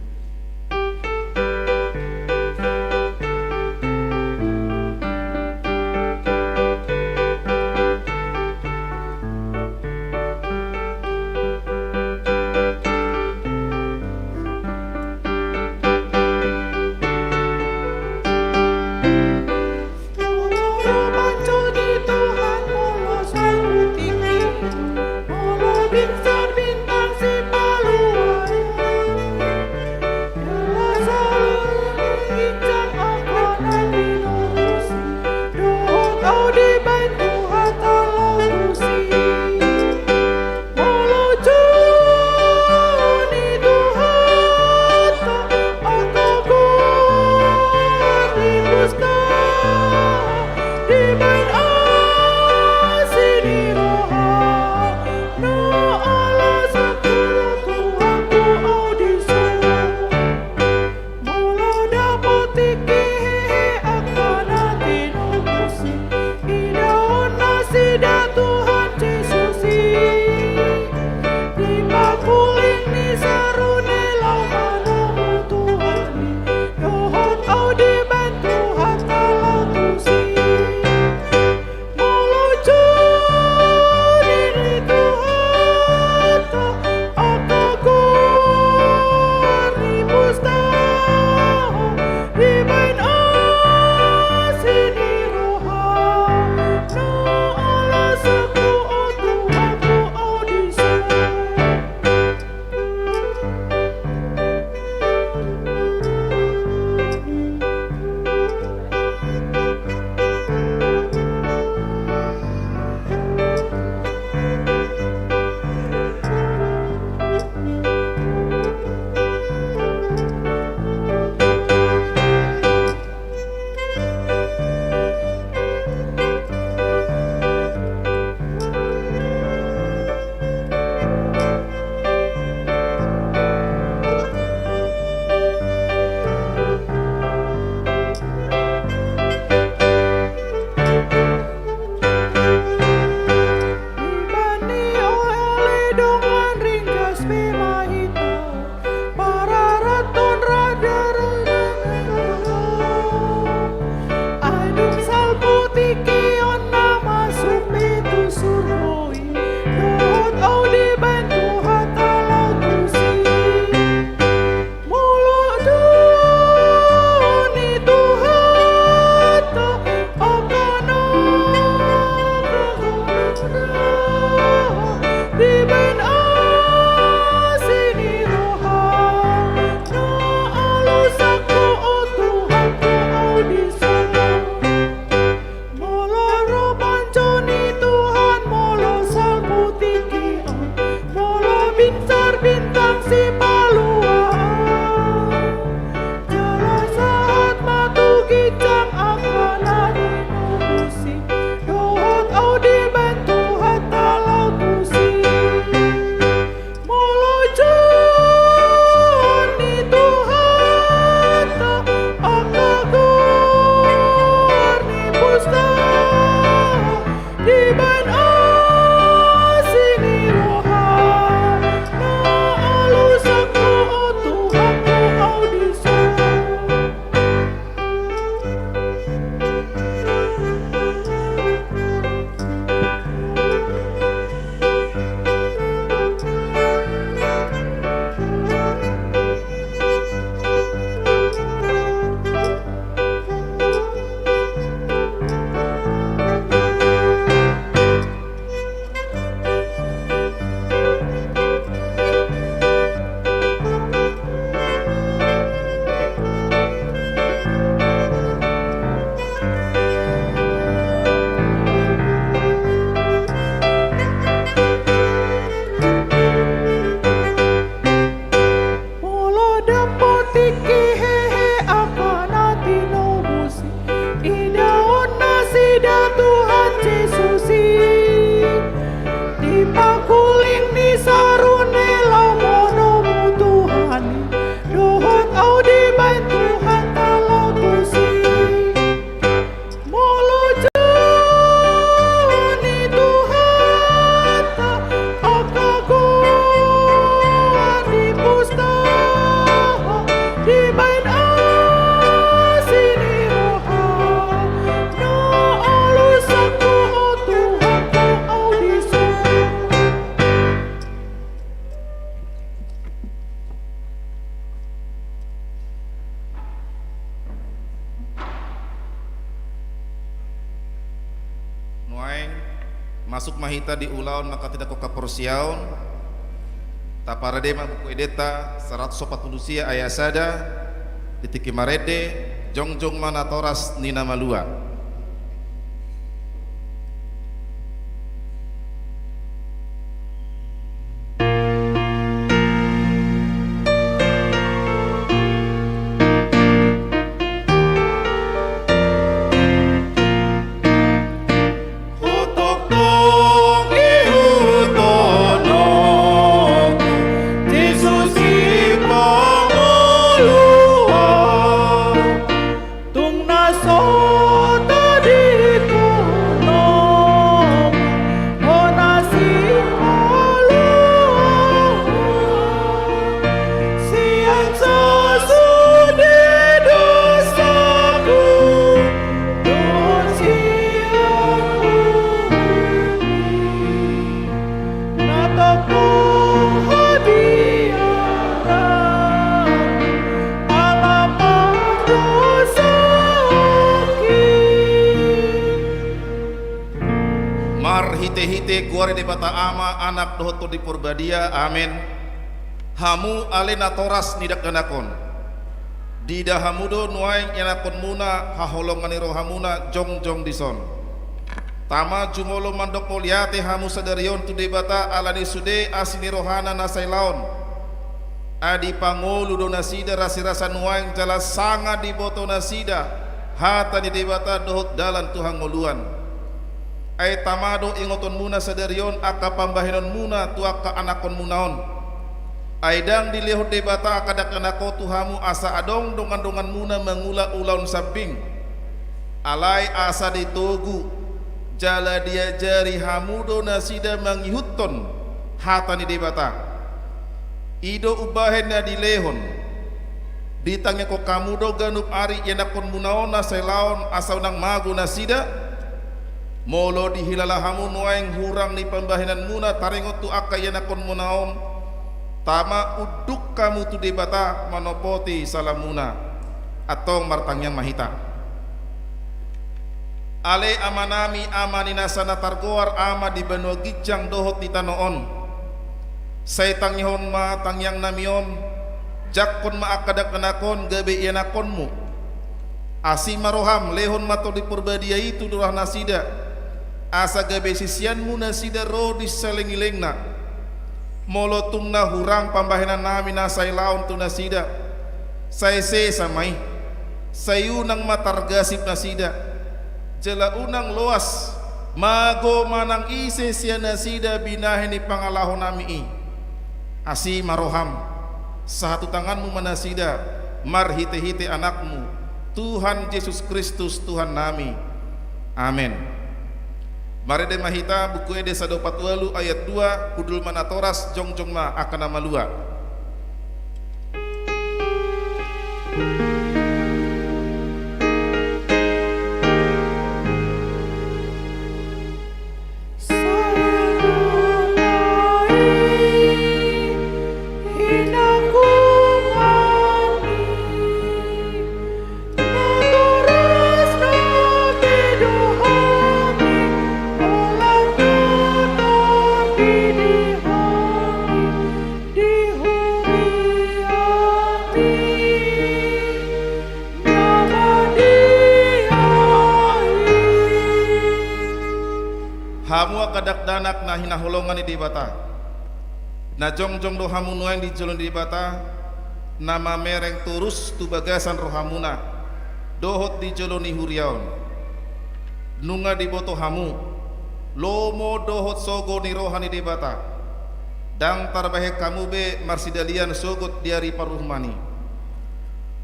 Masuk ma hita di ulaon manghatindanghon haporseaon. Taparade ma Buku Edenta saratus opat pulu sia ayat sada. Di tingki marende, jongjong ma natoras ni na malua. Tung na so tadingkonon, hona sipalua sian sasude dosaku, dohot sian uhumi. Na tongtong habiaran ala pardosaonki. Marhitehite goar ni Debata Ama, Anak dohot Tondi Porbadia. Amen. Hamu ale natoras ni dakdanak on. Diida hamu do nuaeng ianakkonmuna haholongan ni rohamuna jongjong dison. Tama, jumolo mandok mauliate hamu sadari on tu Debata ala ni sude asi ni rohana na sai laon. Ai dipangolu do nasida rasirasa nuaeng jala sanga diboto nasida hata ni Debata dohot dalan tu hangoluan. Ai tama do ingotonmuna sadari on angka pambahenonmuna tu angka anakkonmuna on. Ai ndang dilehon Debata angka dakdanak on tu hamu asa adong dongandonganmuna mangula ulaon sambing. Alai asa ditogu jala diajari hamu do nasida mangihuthon hata ni Debata. I do umbahen na dilehon. Ditangiangkon hamu do ganup ari ianakkonmuna on na sai laon asa unang mago nasida. Molo dihilala hamu nuaeng hurang ni pambahenanmuna taringot tu angka ianakkonmuna on, tama, unduk hamu tu Debata manopoti salamuna. Antong martangiang ma hita. Ale Amanami, Ama ni nasa na targoar Ama di banua ginjang dohot di tano on. Sai tangihon ma tangiangnami on, jangkon ma angka dakdanak on gabe ianakkonmu. Asi ma roham, lehon ma Tondi Porbadia i tu roha nasida, asa gabe siseanmu nasida ro di salengilengna. Molo tung na hurang pambahenannami na sai laon tu nasida, sai sesa ma i, sai unang ma targasip nasida, jala unang loas, mago manang ise sian nasida binahen ni pangalahonami i. Asi ma roham, sahat tu tanganmu ma nasida, marhitehite Anakmu, Tuhan Jesus Kristus, Tuhannami. Amen. Marende ma hita, Buku Ende sada opat ualu ayat dua, hundul ma natoras, jongjong ma angka na malua. Hamu angka dakdanak na hinaholongan ni Debata, na jongjong do hamu nuaeng di jolo ni Debata, na mamereng torus tu bagasan rohamuna dohot di jolo ni huria on. Nunga diboto hamu lomo dohot sogo ni roha ni Debata. Ndang tarbahen hamu be marsidalian sogot di ari paruhuman i.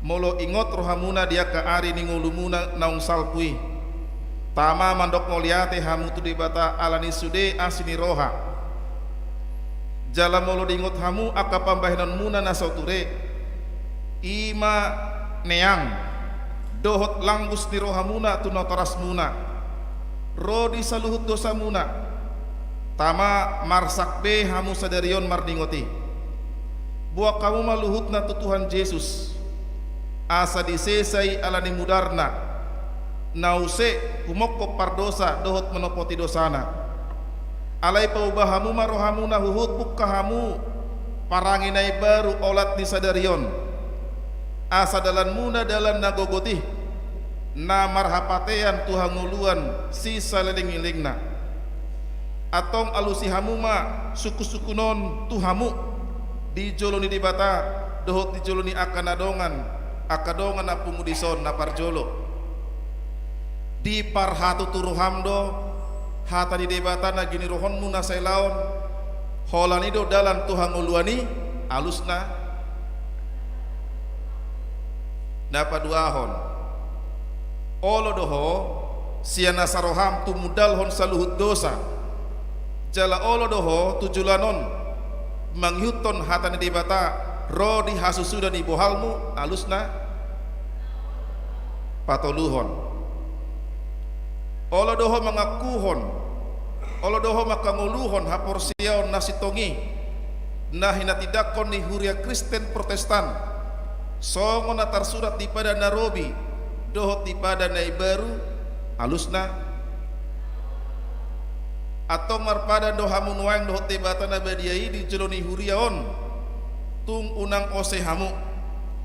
Molo ingot rohamuna di angka ari ni ngolumuna naung salpu i, tama mandok mauliate hamu tu Debata ala ni sude asi ni roha. Jala molo diingot hamu angka pambahenonmuna na so ture, i ma neang dohot langgus ni rohamuna tu natorasmuna, ro di saluhut dosamuna, tama marsak be hamu sadari on marningot i. Boan hamu ma luhutna tu Tuhan Jesus, asa disesa i ala ni mudarna, na use humongkop pardosa dohot manopoti dosana. Alai pauba hamu ma rohamuna huhut, bungka hamu parange na imbaru olat ni sadari on, asa dalanmuna dalan na gogot i, na marhapatean tu hangoluan sisaleleng-lelengna. Antong alusi hamu ma sungkun-sungkun on tu hamu di jolo ni Debata dohot di jolo ni angka na dongan, angka dongan na pungu dison na parjolo. Diparhatutu roham do hata ni Debata na ginirohonmu na sailaon, holan i do dalan tu hangoluan i, alusna. Na paduahon, olo do ho sian nasa roham tumundalhon saluhut dosa, jala olo do ho tu joloan on mangihuthon hata ni Debata ro di hasusuda ni bohalmu, alusna. Patoluhon, olo do ho mangakuhon, olo do ho manghangoluhon haporseaon na sintong i, na hinatindangkon ni Huria Kristen Protestan, songon na tarsurat di Padan na Robi dohot di Padan na Imbaru, alusna. Antong marpadan do hamu nuaeng dohot Debata na badia i di jolo ni huria on. Tung unang ose hamu,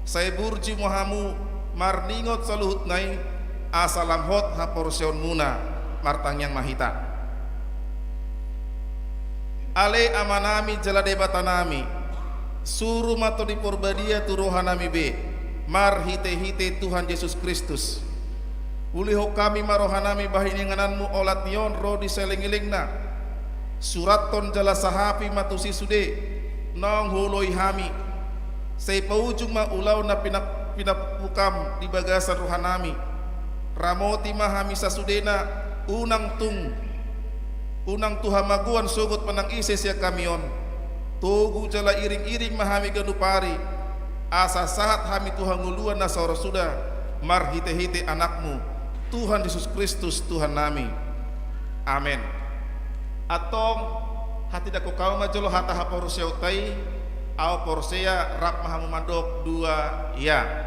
sai burju ma hamu marningot saluhutna i, asa lam hot haporseaonmuna. Martangiang ma hita. Ale Amanami jala Debatanami, suru ma Tondi Parbadia tu rohanami be, marhite-hite Tuhan Jesus Kristus. Ulihon hami ma rohanami bahen ingananmu olat ni on ro di saleleng-lelengna. Surathon jala sahapi ma tusi sude naung huoloi hami. Sai paujung ma ulaon na pina-, pinapumpungam di bagasan rohanami. Ramoti ma hami sasudena, unang tung, unang tu hamagoan sogot manang ise sian hami on. Togu jala iring-iring ma hami ganup ari, asa sahat hami tu hangoluan na saur suda, marhite-hite Anakmu, Tuhan Jesus Kristus, Tuhannami. Amen. Antong, hatindangkon hamu ma jolo hata haporseaonta i, ahu porsea, rap ma hamu mandok dua, ya.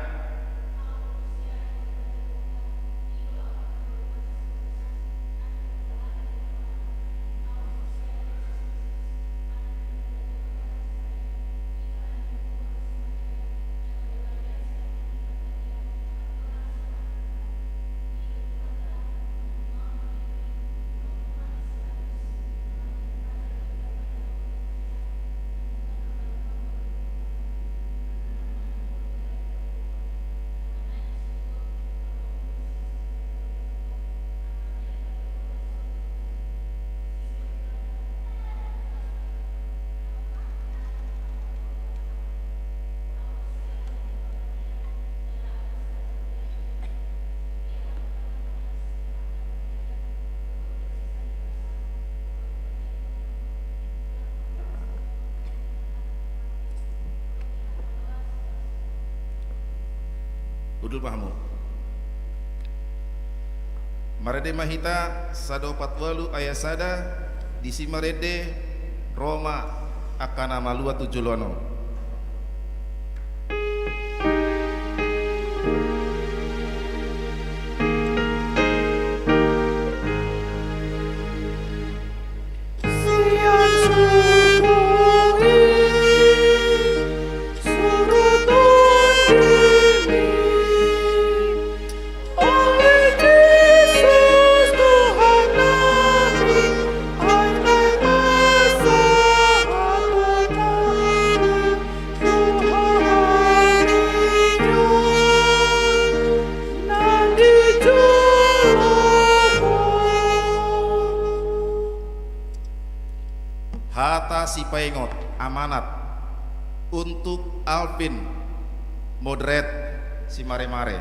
Hundul ma hamu. Marende ma hita sada opat ualu ayat sada, disi marende, ro ma angka na malua tu joloan on. Hata sipaingot, amanat, untuk Alvin Modret Simaremare.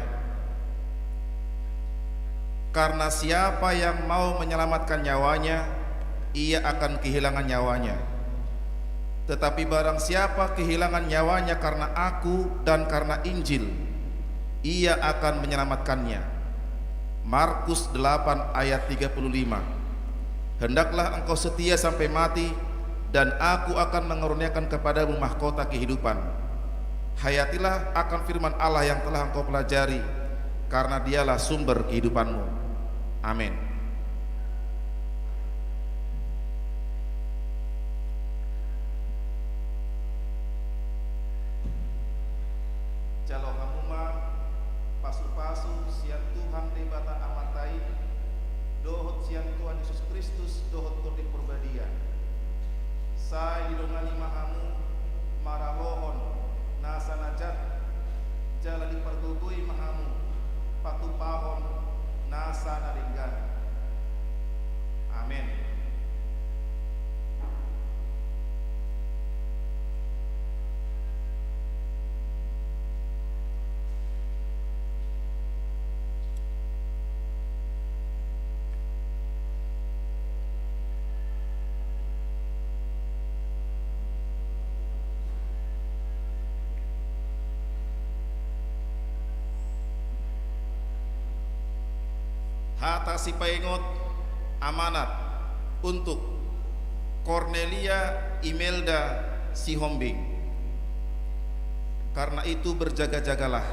Karena siapa yang mau menyelamatkan nyawanya, ia akan kehilangan nyawanya. Tetapi barang siapa kehilangan nyawanya karena Aku dan karena Injil, ia akan menyelamatkannya. Markus delapan ayat tiga puluh lima. Hendaklah engkau setia sampai mati, dan Aku akan mengaruniakan kepadamu mahkota kehidupan. Hayatilah akan firman Allah yang telah engkau pelajari, karena Dialah sumber kehidupanmu. Amin. Jalo hamu ma pasu-pasu sian Tuhan Debata Amanta i, dohot sian Tuhan Jesus Kristus, dohot Tondi Porbadia. Sai didongani ma hamu maralohon nasa na jat, jala dipargogoi ma hamu patupahon nasa na denggan. Amen. Hata sipaingot amanat untuk Cornelia Imelda Sihombing. Karena itu, berjaga-jagalah,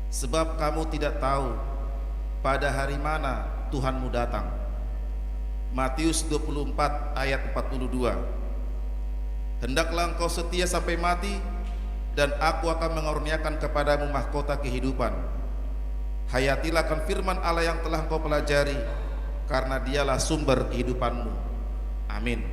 sebab kamu tidak tahu pada hari mana Tuhanmu datang. Matius dua puluh empat ayat empat puluh dua. Hendaklah engkau setia sampai mati, dan Aku akan mengaruniakan kepadamu mahkota kehidupan. Hayatilah akan firman Allah yang telah engkau pelajari, karena Dialah sumber kehidupanmu. Amin.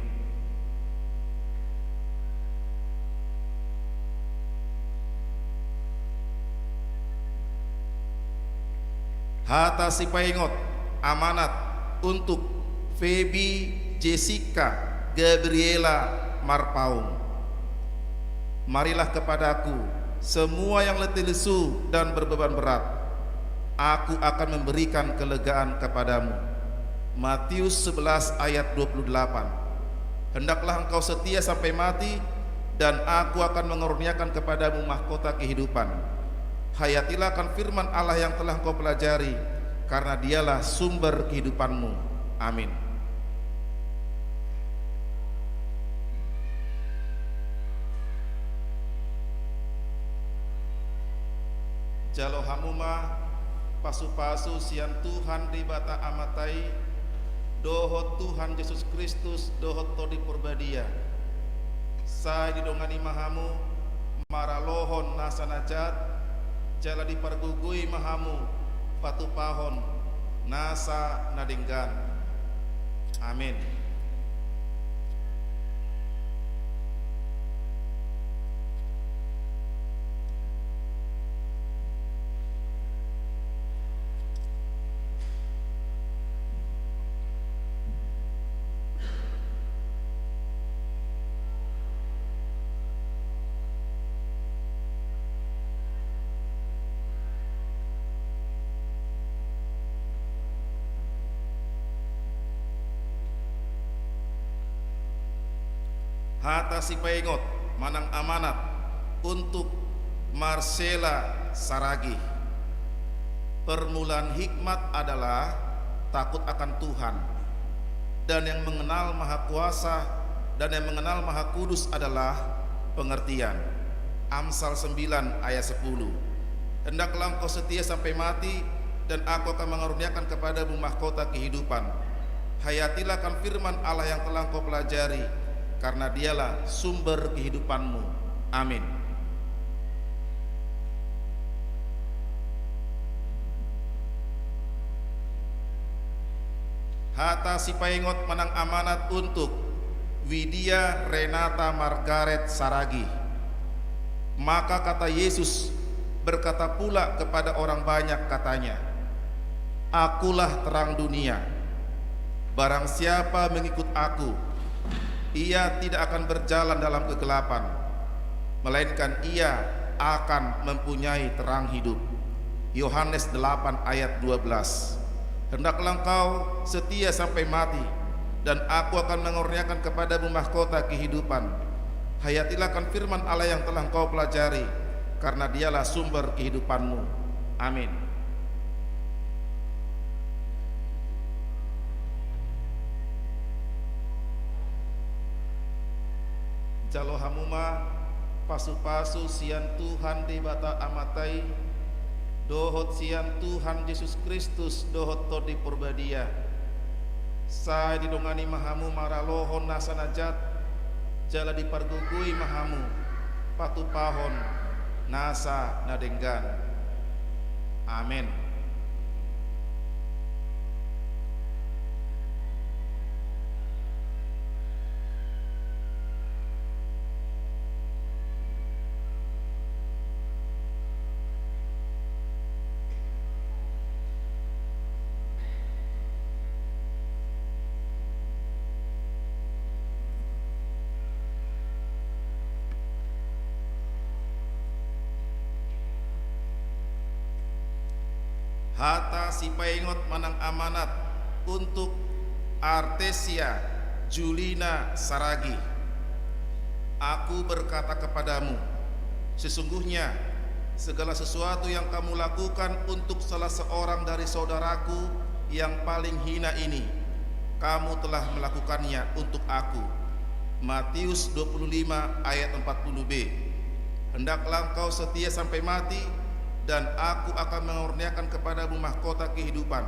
Hata sipaingot amanat untuk Feby Jessica Gabriela Marpaung. Marilah kepadaku semua yang letih lesu dan berbeban berat, Aku akan memberikan kelegaan kepadamu. Matius sebelas ayat dua puluh delapan. Hendaklah engkau setia sampai mati, dan Aku akan mengaruniakan kepadamu mahkota kehidupan. Hayatilah akan firman Allah yang telah engkau pelajari, karena Dialah sumber kehidupanmu. Amin. Jalo hamu ma pasu-pasu sian Tuhan Debata Amanta i, dohot Tuhan Jesus Kristus, dohot Tondi Porbadia. Sai didongani ma hamu maralohon nasa na jat, jala dipargogoi ma hamu patupahon nasa na denggan. Amin. Hata sipaingot manang amanat untuk Marcela Saragih. Permulaan hikmat adalah takut akan Tuhan, dan yang mengenal Maha Kuasa dan yang mengenal Maha Kudus adalah pengertian. Amsal sembilan ayat sepuluh. Hendaklah engkau setia sampai mati, dan Aku akan mengaruniakan kepadamu mahkota kehidupan. Hayatilah akan firman Allah yang telah engkau pelajari, karena Dialah sumber kehidupanmu. Amin. Hata sipaingot manang amanat untuk Widya Renata Margaret Saragih. Maka kata Yesus berkata pula kepada orang banyak, katanya, "Akulah terang dunia. Barang siapa mengikut Aku, ia tidak akan berjalan dalam kegelapan, melainkan ia akan mempunyai terang hidup." Yohanes delapan ayat dua belas. Hendaklah engkau setia sampai mati, dan Aku akan mengaruniakan kepadamu mahkota kehidupan. Hayatilah akan firman Allah yang telah engkau pelajari, karena Dialah sumber kehidupanmu. Amin. Jalo hamu ma pasu-pasu sian Tuhan Debata Amanta i, dohot sian Tuhan Jesus Kristus, dohot Tondi Porbadia. Sai didongani ma hamu maralohon nasa na jat, jala dipargogoi ma hamu patupahon nasa na denggan. Amen. Hata sipaingot manang amanat untuk Artesia Julina Saragi. Aku berkata kepadamu, sesungguhnya segala sesuatu yang kamu lakukan untuk salah seorang dari saudaraku yang paling hina ini, kamu telah melakukannya untuk aku. Matius dua puluh lima ayat empat puluh b. Hendaklah engkau setia sampai mati, dan aku akan mengaruniakan kepadamu mahkota kehidupan.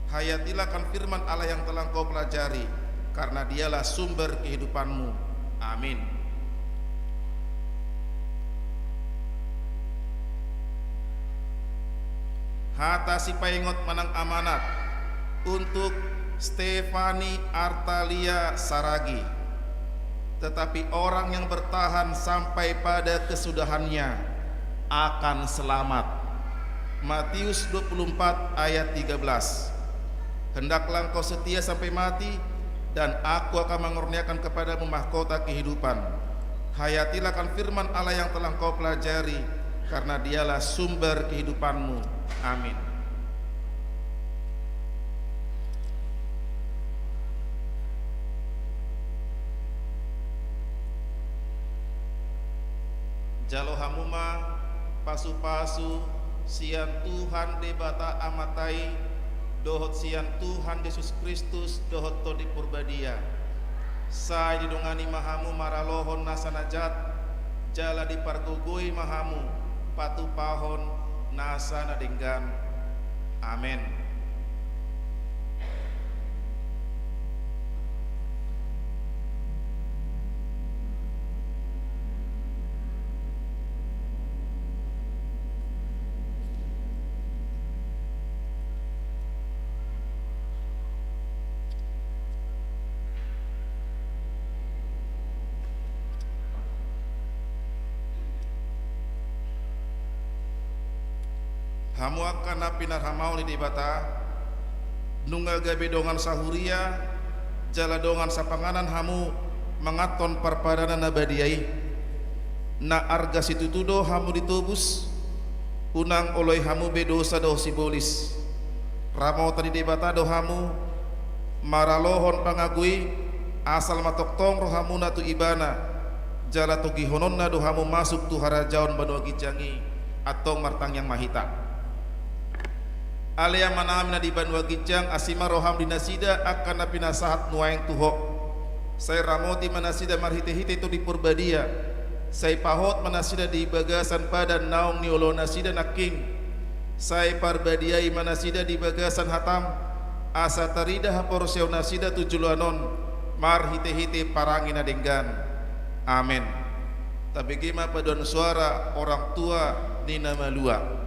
Hayatilah akan firman Allah yang telah engkau pelajari, karena dialah sumber kehidupanmu. Amin. Hata sipaingot manang amanat untuk Stefani Artalia Saragi. Tetapi orang yang bertahan sampai pada kesudahannya akan selamat. Matius dua puluh empat ayat tiga belas. Hendaklah engkau setia sampai mati, dan aku akan mengaruniakan kepadamu mahkota kehidupan. Hayatilah akan firman Allah yang telah engkau pelajari, karena dialah sumber kehidupanmu. Amin. Jalo hamu ma pasu-pasu sian Tuhan Debata Amanta i, dohot sian Tuhan Jesus Kristus, dohot Tondi Porbadia. Sai didongani ma hamu maralohon nasa na jat, jala dipargogoi ma hamu patupahon nasa na denggan. Amen. Hamu angka na pinarhamaol ni Debata, nunga gabe dongan sahuria jala dongan sapanganan hamu manganhon parpadanan na badia i. Na arga situtu do hamu ditobus, unang oloi hamu be dosa dohot sibolis. Ramotan ni Debata do hamu maralohon pangago i, asal ma tongtong rohamuna tu Ibana, jala togihononna do hamu masuk tu harajaon banua ginjang i. Antong martangiang ma hita. Ale Amanami na di banua ginjang, asi ma roham di nasida angka na pinasahat nuaeng tu Ho. Sai ramoti ma nasida marhite-hite Tondi Porbadia. Sai pahot ma nasida di bagasan padan naung nioloan nasida nangkin. Sai parbadiai ma nasida di bagasan hatam, asa tarida haporseaon nasida tu joloan on, marhite-hite parange na denggan. Amen. Tabege ma paduan suara orang tua ni na malua.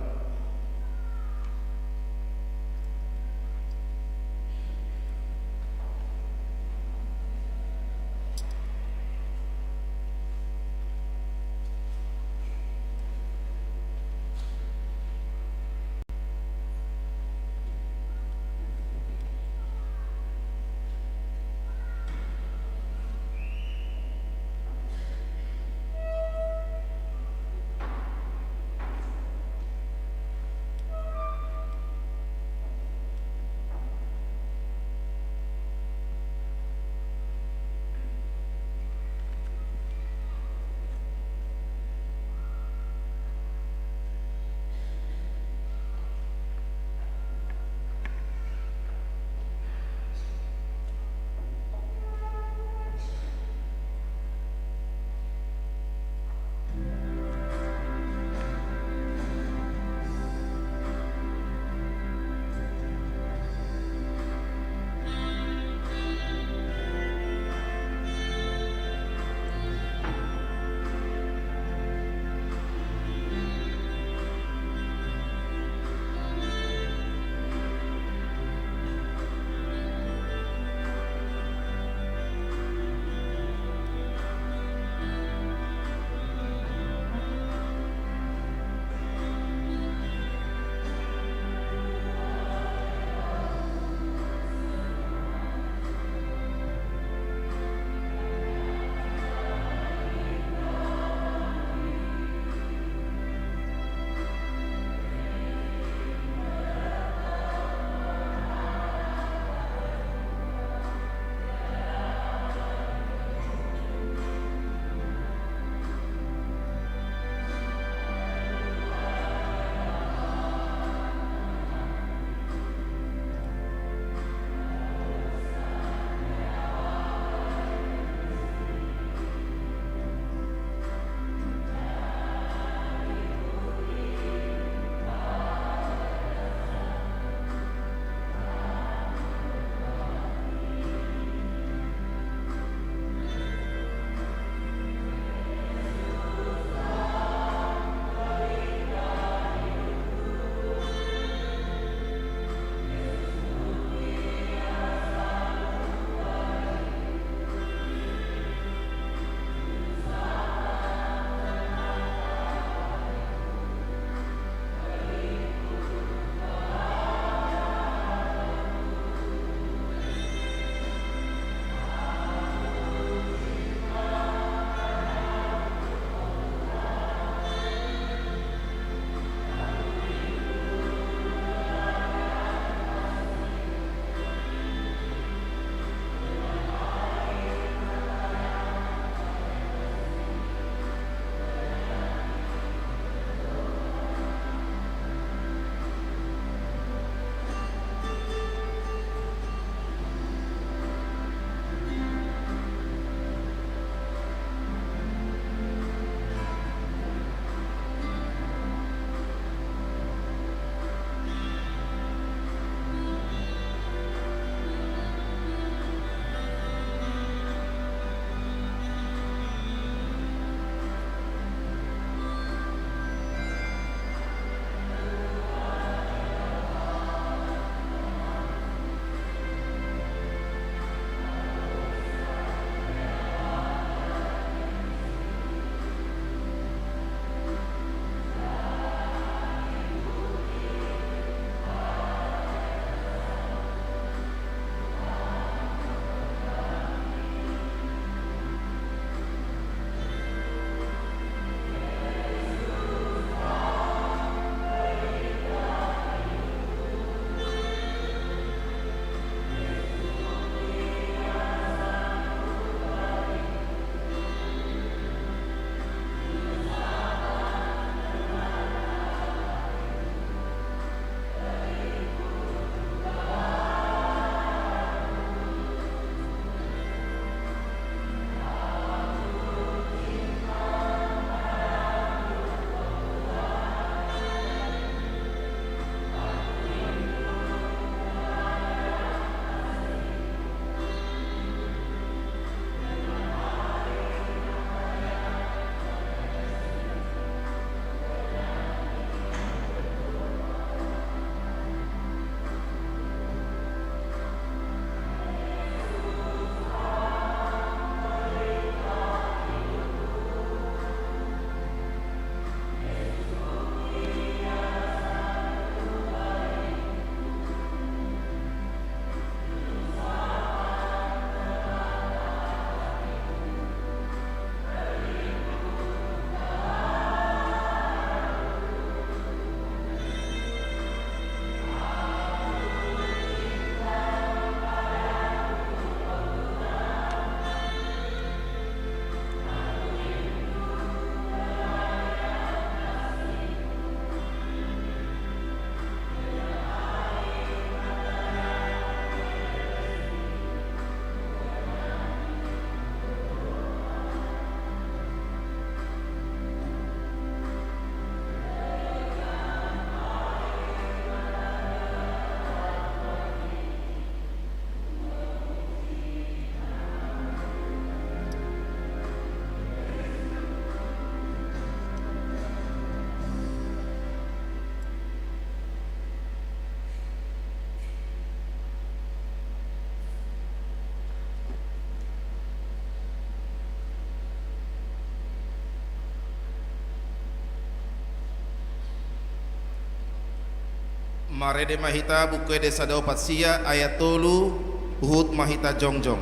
Marende ma hita Buku Ende sada opat sia ayat tolu, huhut ma hita jongjong.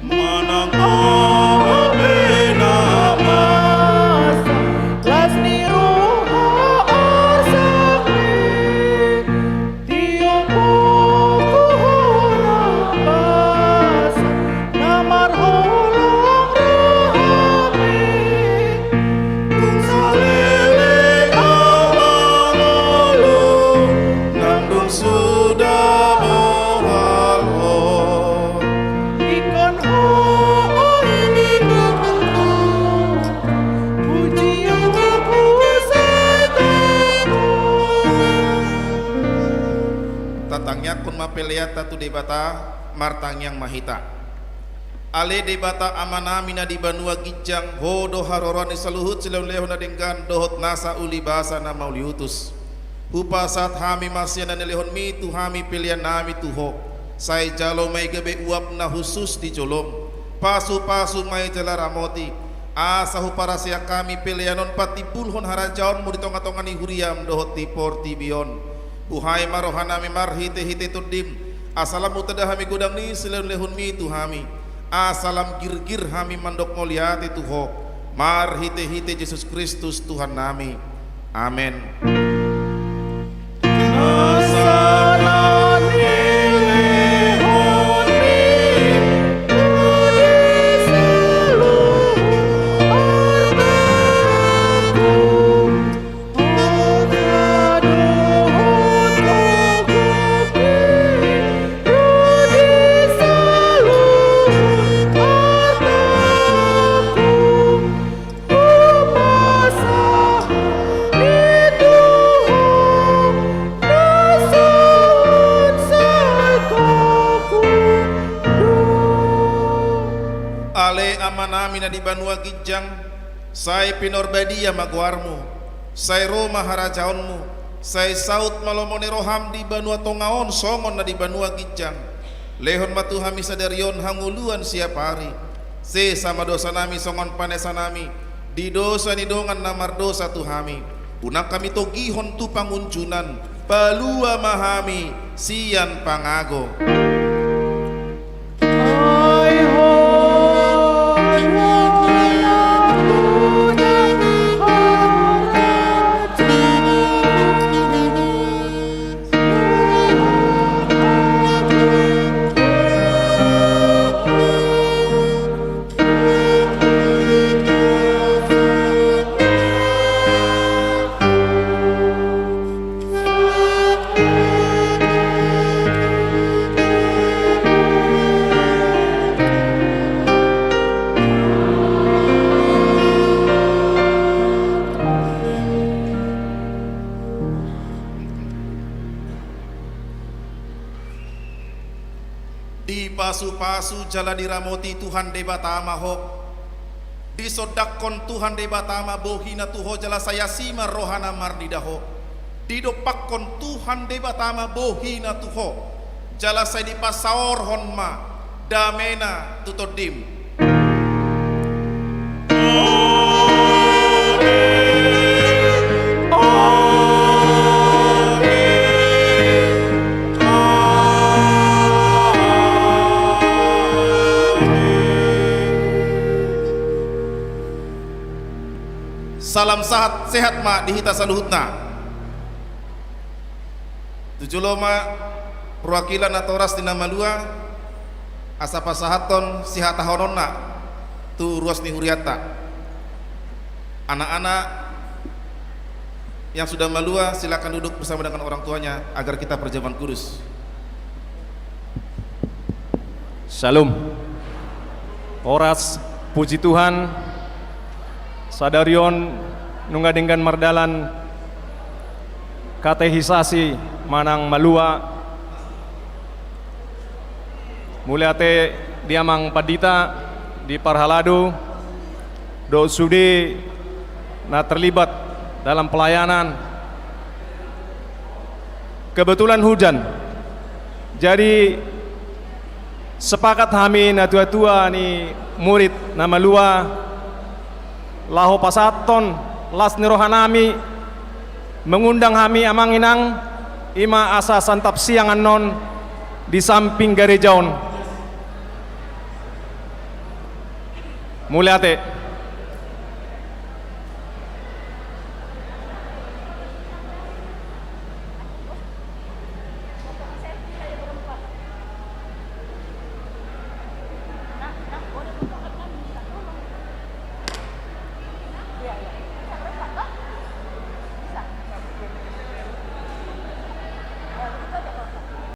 Manang aha pe na masa, las ni roha arsak ni, tiop boku hona basa, na marholong rohami. Tung saleleng au mangolu, nang dung suda bohal ho. Ingkon ho, o Inang Tuhan, pujion ma tu Ho. Tatangiangkon ma peleanta tu Debata, martangiang ma hita. Ale Debata Amanami na di banua ginjang, Ho do haroroan ni saluhut silehonlehon na denggan dohot nasa ulibasa na mauliutus. Hupasahat hami ma sian na nilehonmi tu hami peleannami tu Ho. Sai jalo ma i gabe uap na hushus di jolom. Pasupasu ma i jala ramoti, asa huparaseak hami pelean on patimbulhon harajaonmu di tongatonga ni huriam dohot di portibi on. Buhai ma rohanami marhitehite Tondim, asa lam hutanda hami godang ni silehonlehonmi tu hami, asa lam girgir hami mandok mauliate tu Ho, marhitehite Jesus Kristus Tuhannami. Amen. Ale Amanami na di banua ginjang, sai pinarbadia ma goarmu, sai ro ma harajaonmu, sai saut ma lomo ni roham di banua tonga on songon na di banua ginjang. Lehon ma tu hami sadari on hangoluan siapari. Sesa ma dosanami songon panesanami di dosa ni dongan na mardosa tu hami. Unang hami togihon tu pangunjunan, palua ma hami sian pangago. Dipasupasu jala diramoti Tuhan Debata ma ho. Disondangkon Tuhan Debata ma bohina tu ho jala sai asi ma rohana marnida ho. Didompakkon Tuhan Debata ma bohina tu ho jala sai dipasaorhon ma damena tu tondim. Salam sahat, sehat ma di hita saluhutna. Tu jolo ma perwakilan natoras ni na malua, asa pasahathon sihatahononna tu ruas ni hurianta. Anak-anak yang sudah malua, silakan duduk bersama dengan orang tuanya agar kita berjamuan kudus. Syalom. Horas, puji Tuhan. Sadari on nunga denggan mardalan katekisasi manang malua. Mauliate di amang pandita, di parhalado, dohot sude na terlibat dalam pelayanan. Kebetulan hujan. Jadi, sepakat hami natuatua ni murid na malua, laho pasahathon las ni rohanami, mangundang hami amang inang, i ma asa santap siang annon di samping gareja on. Mauliate.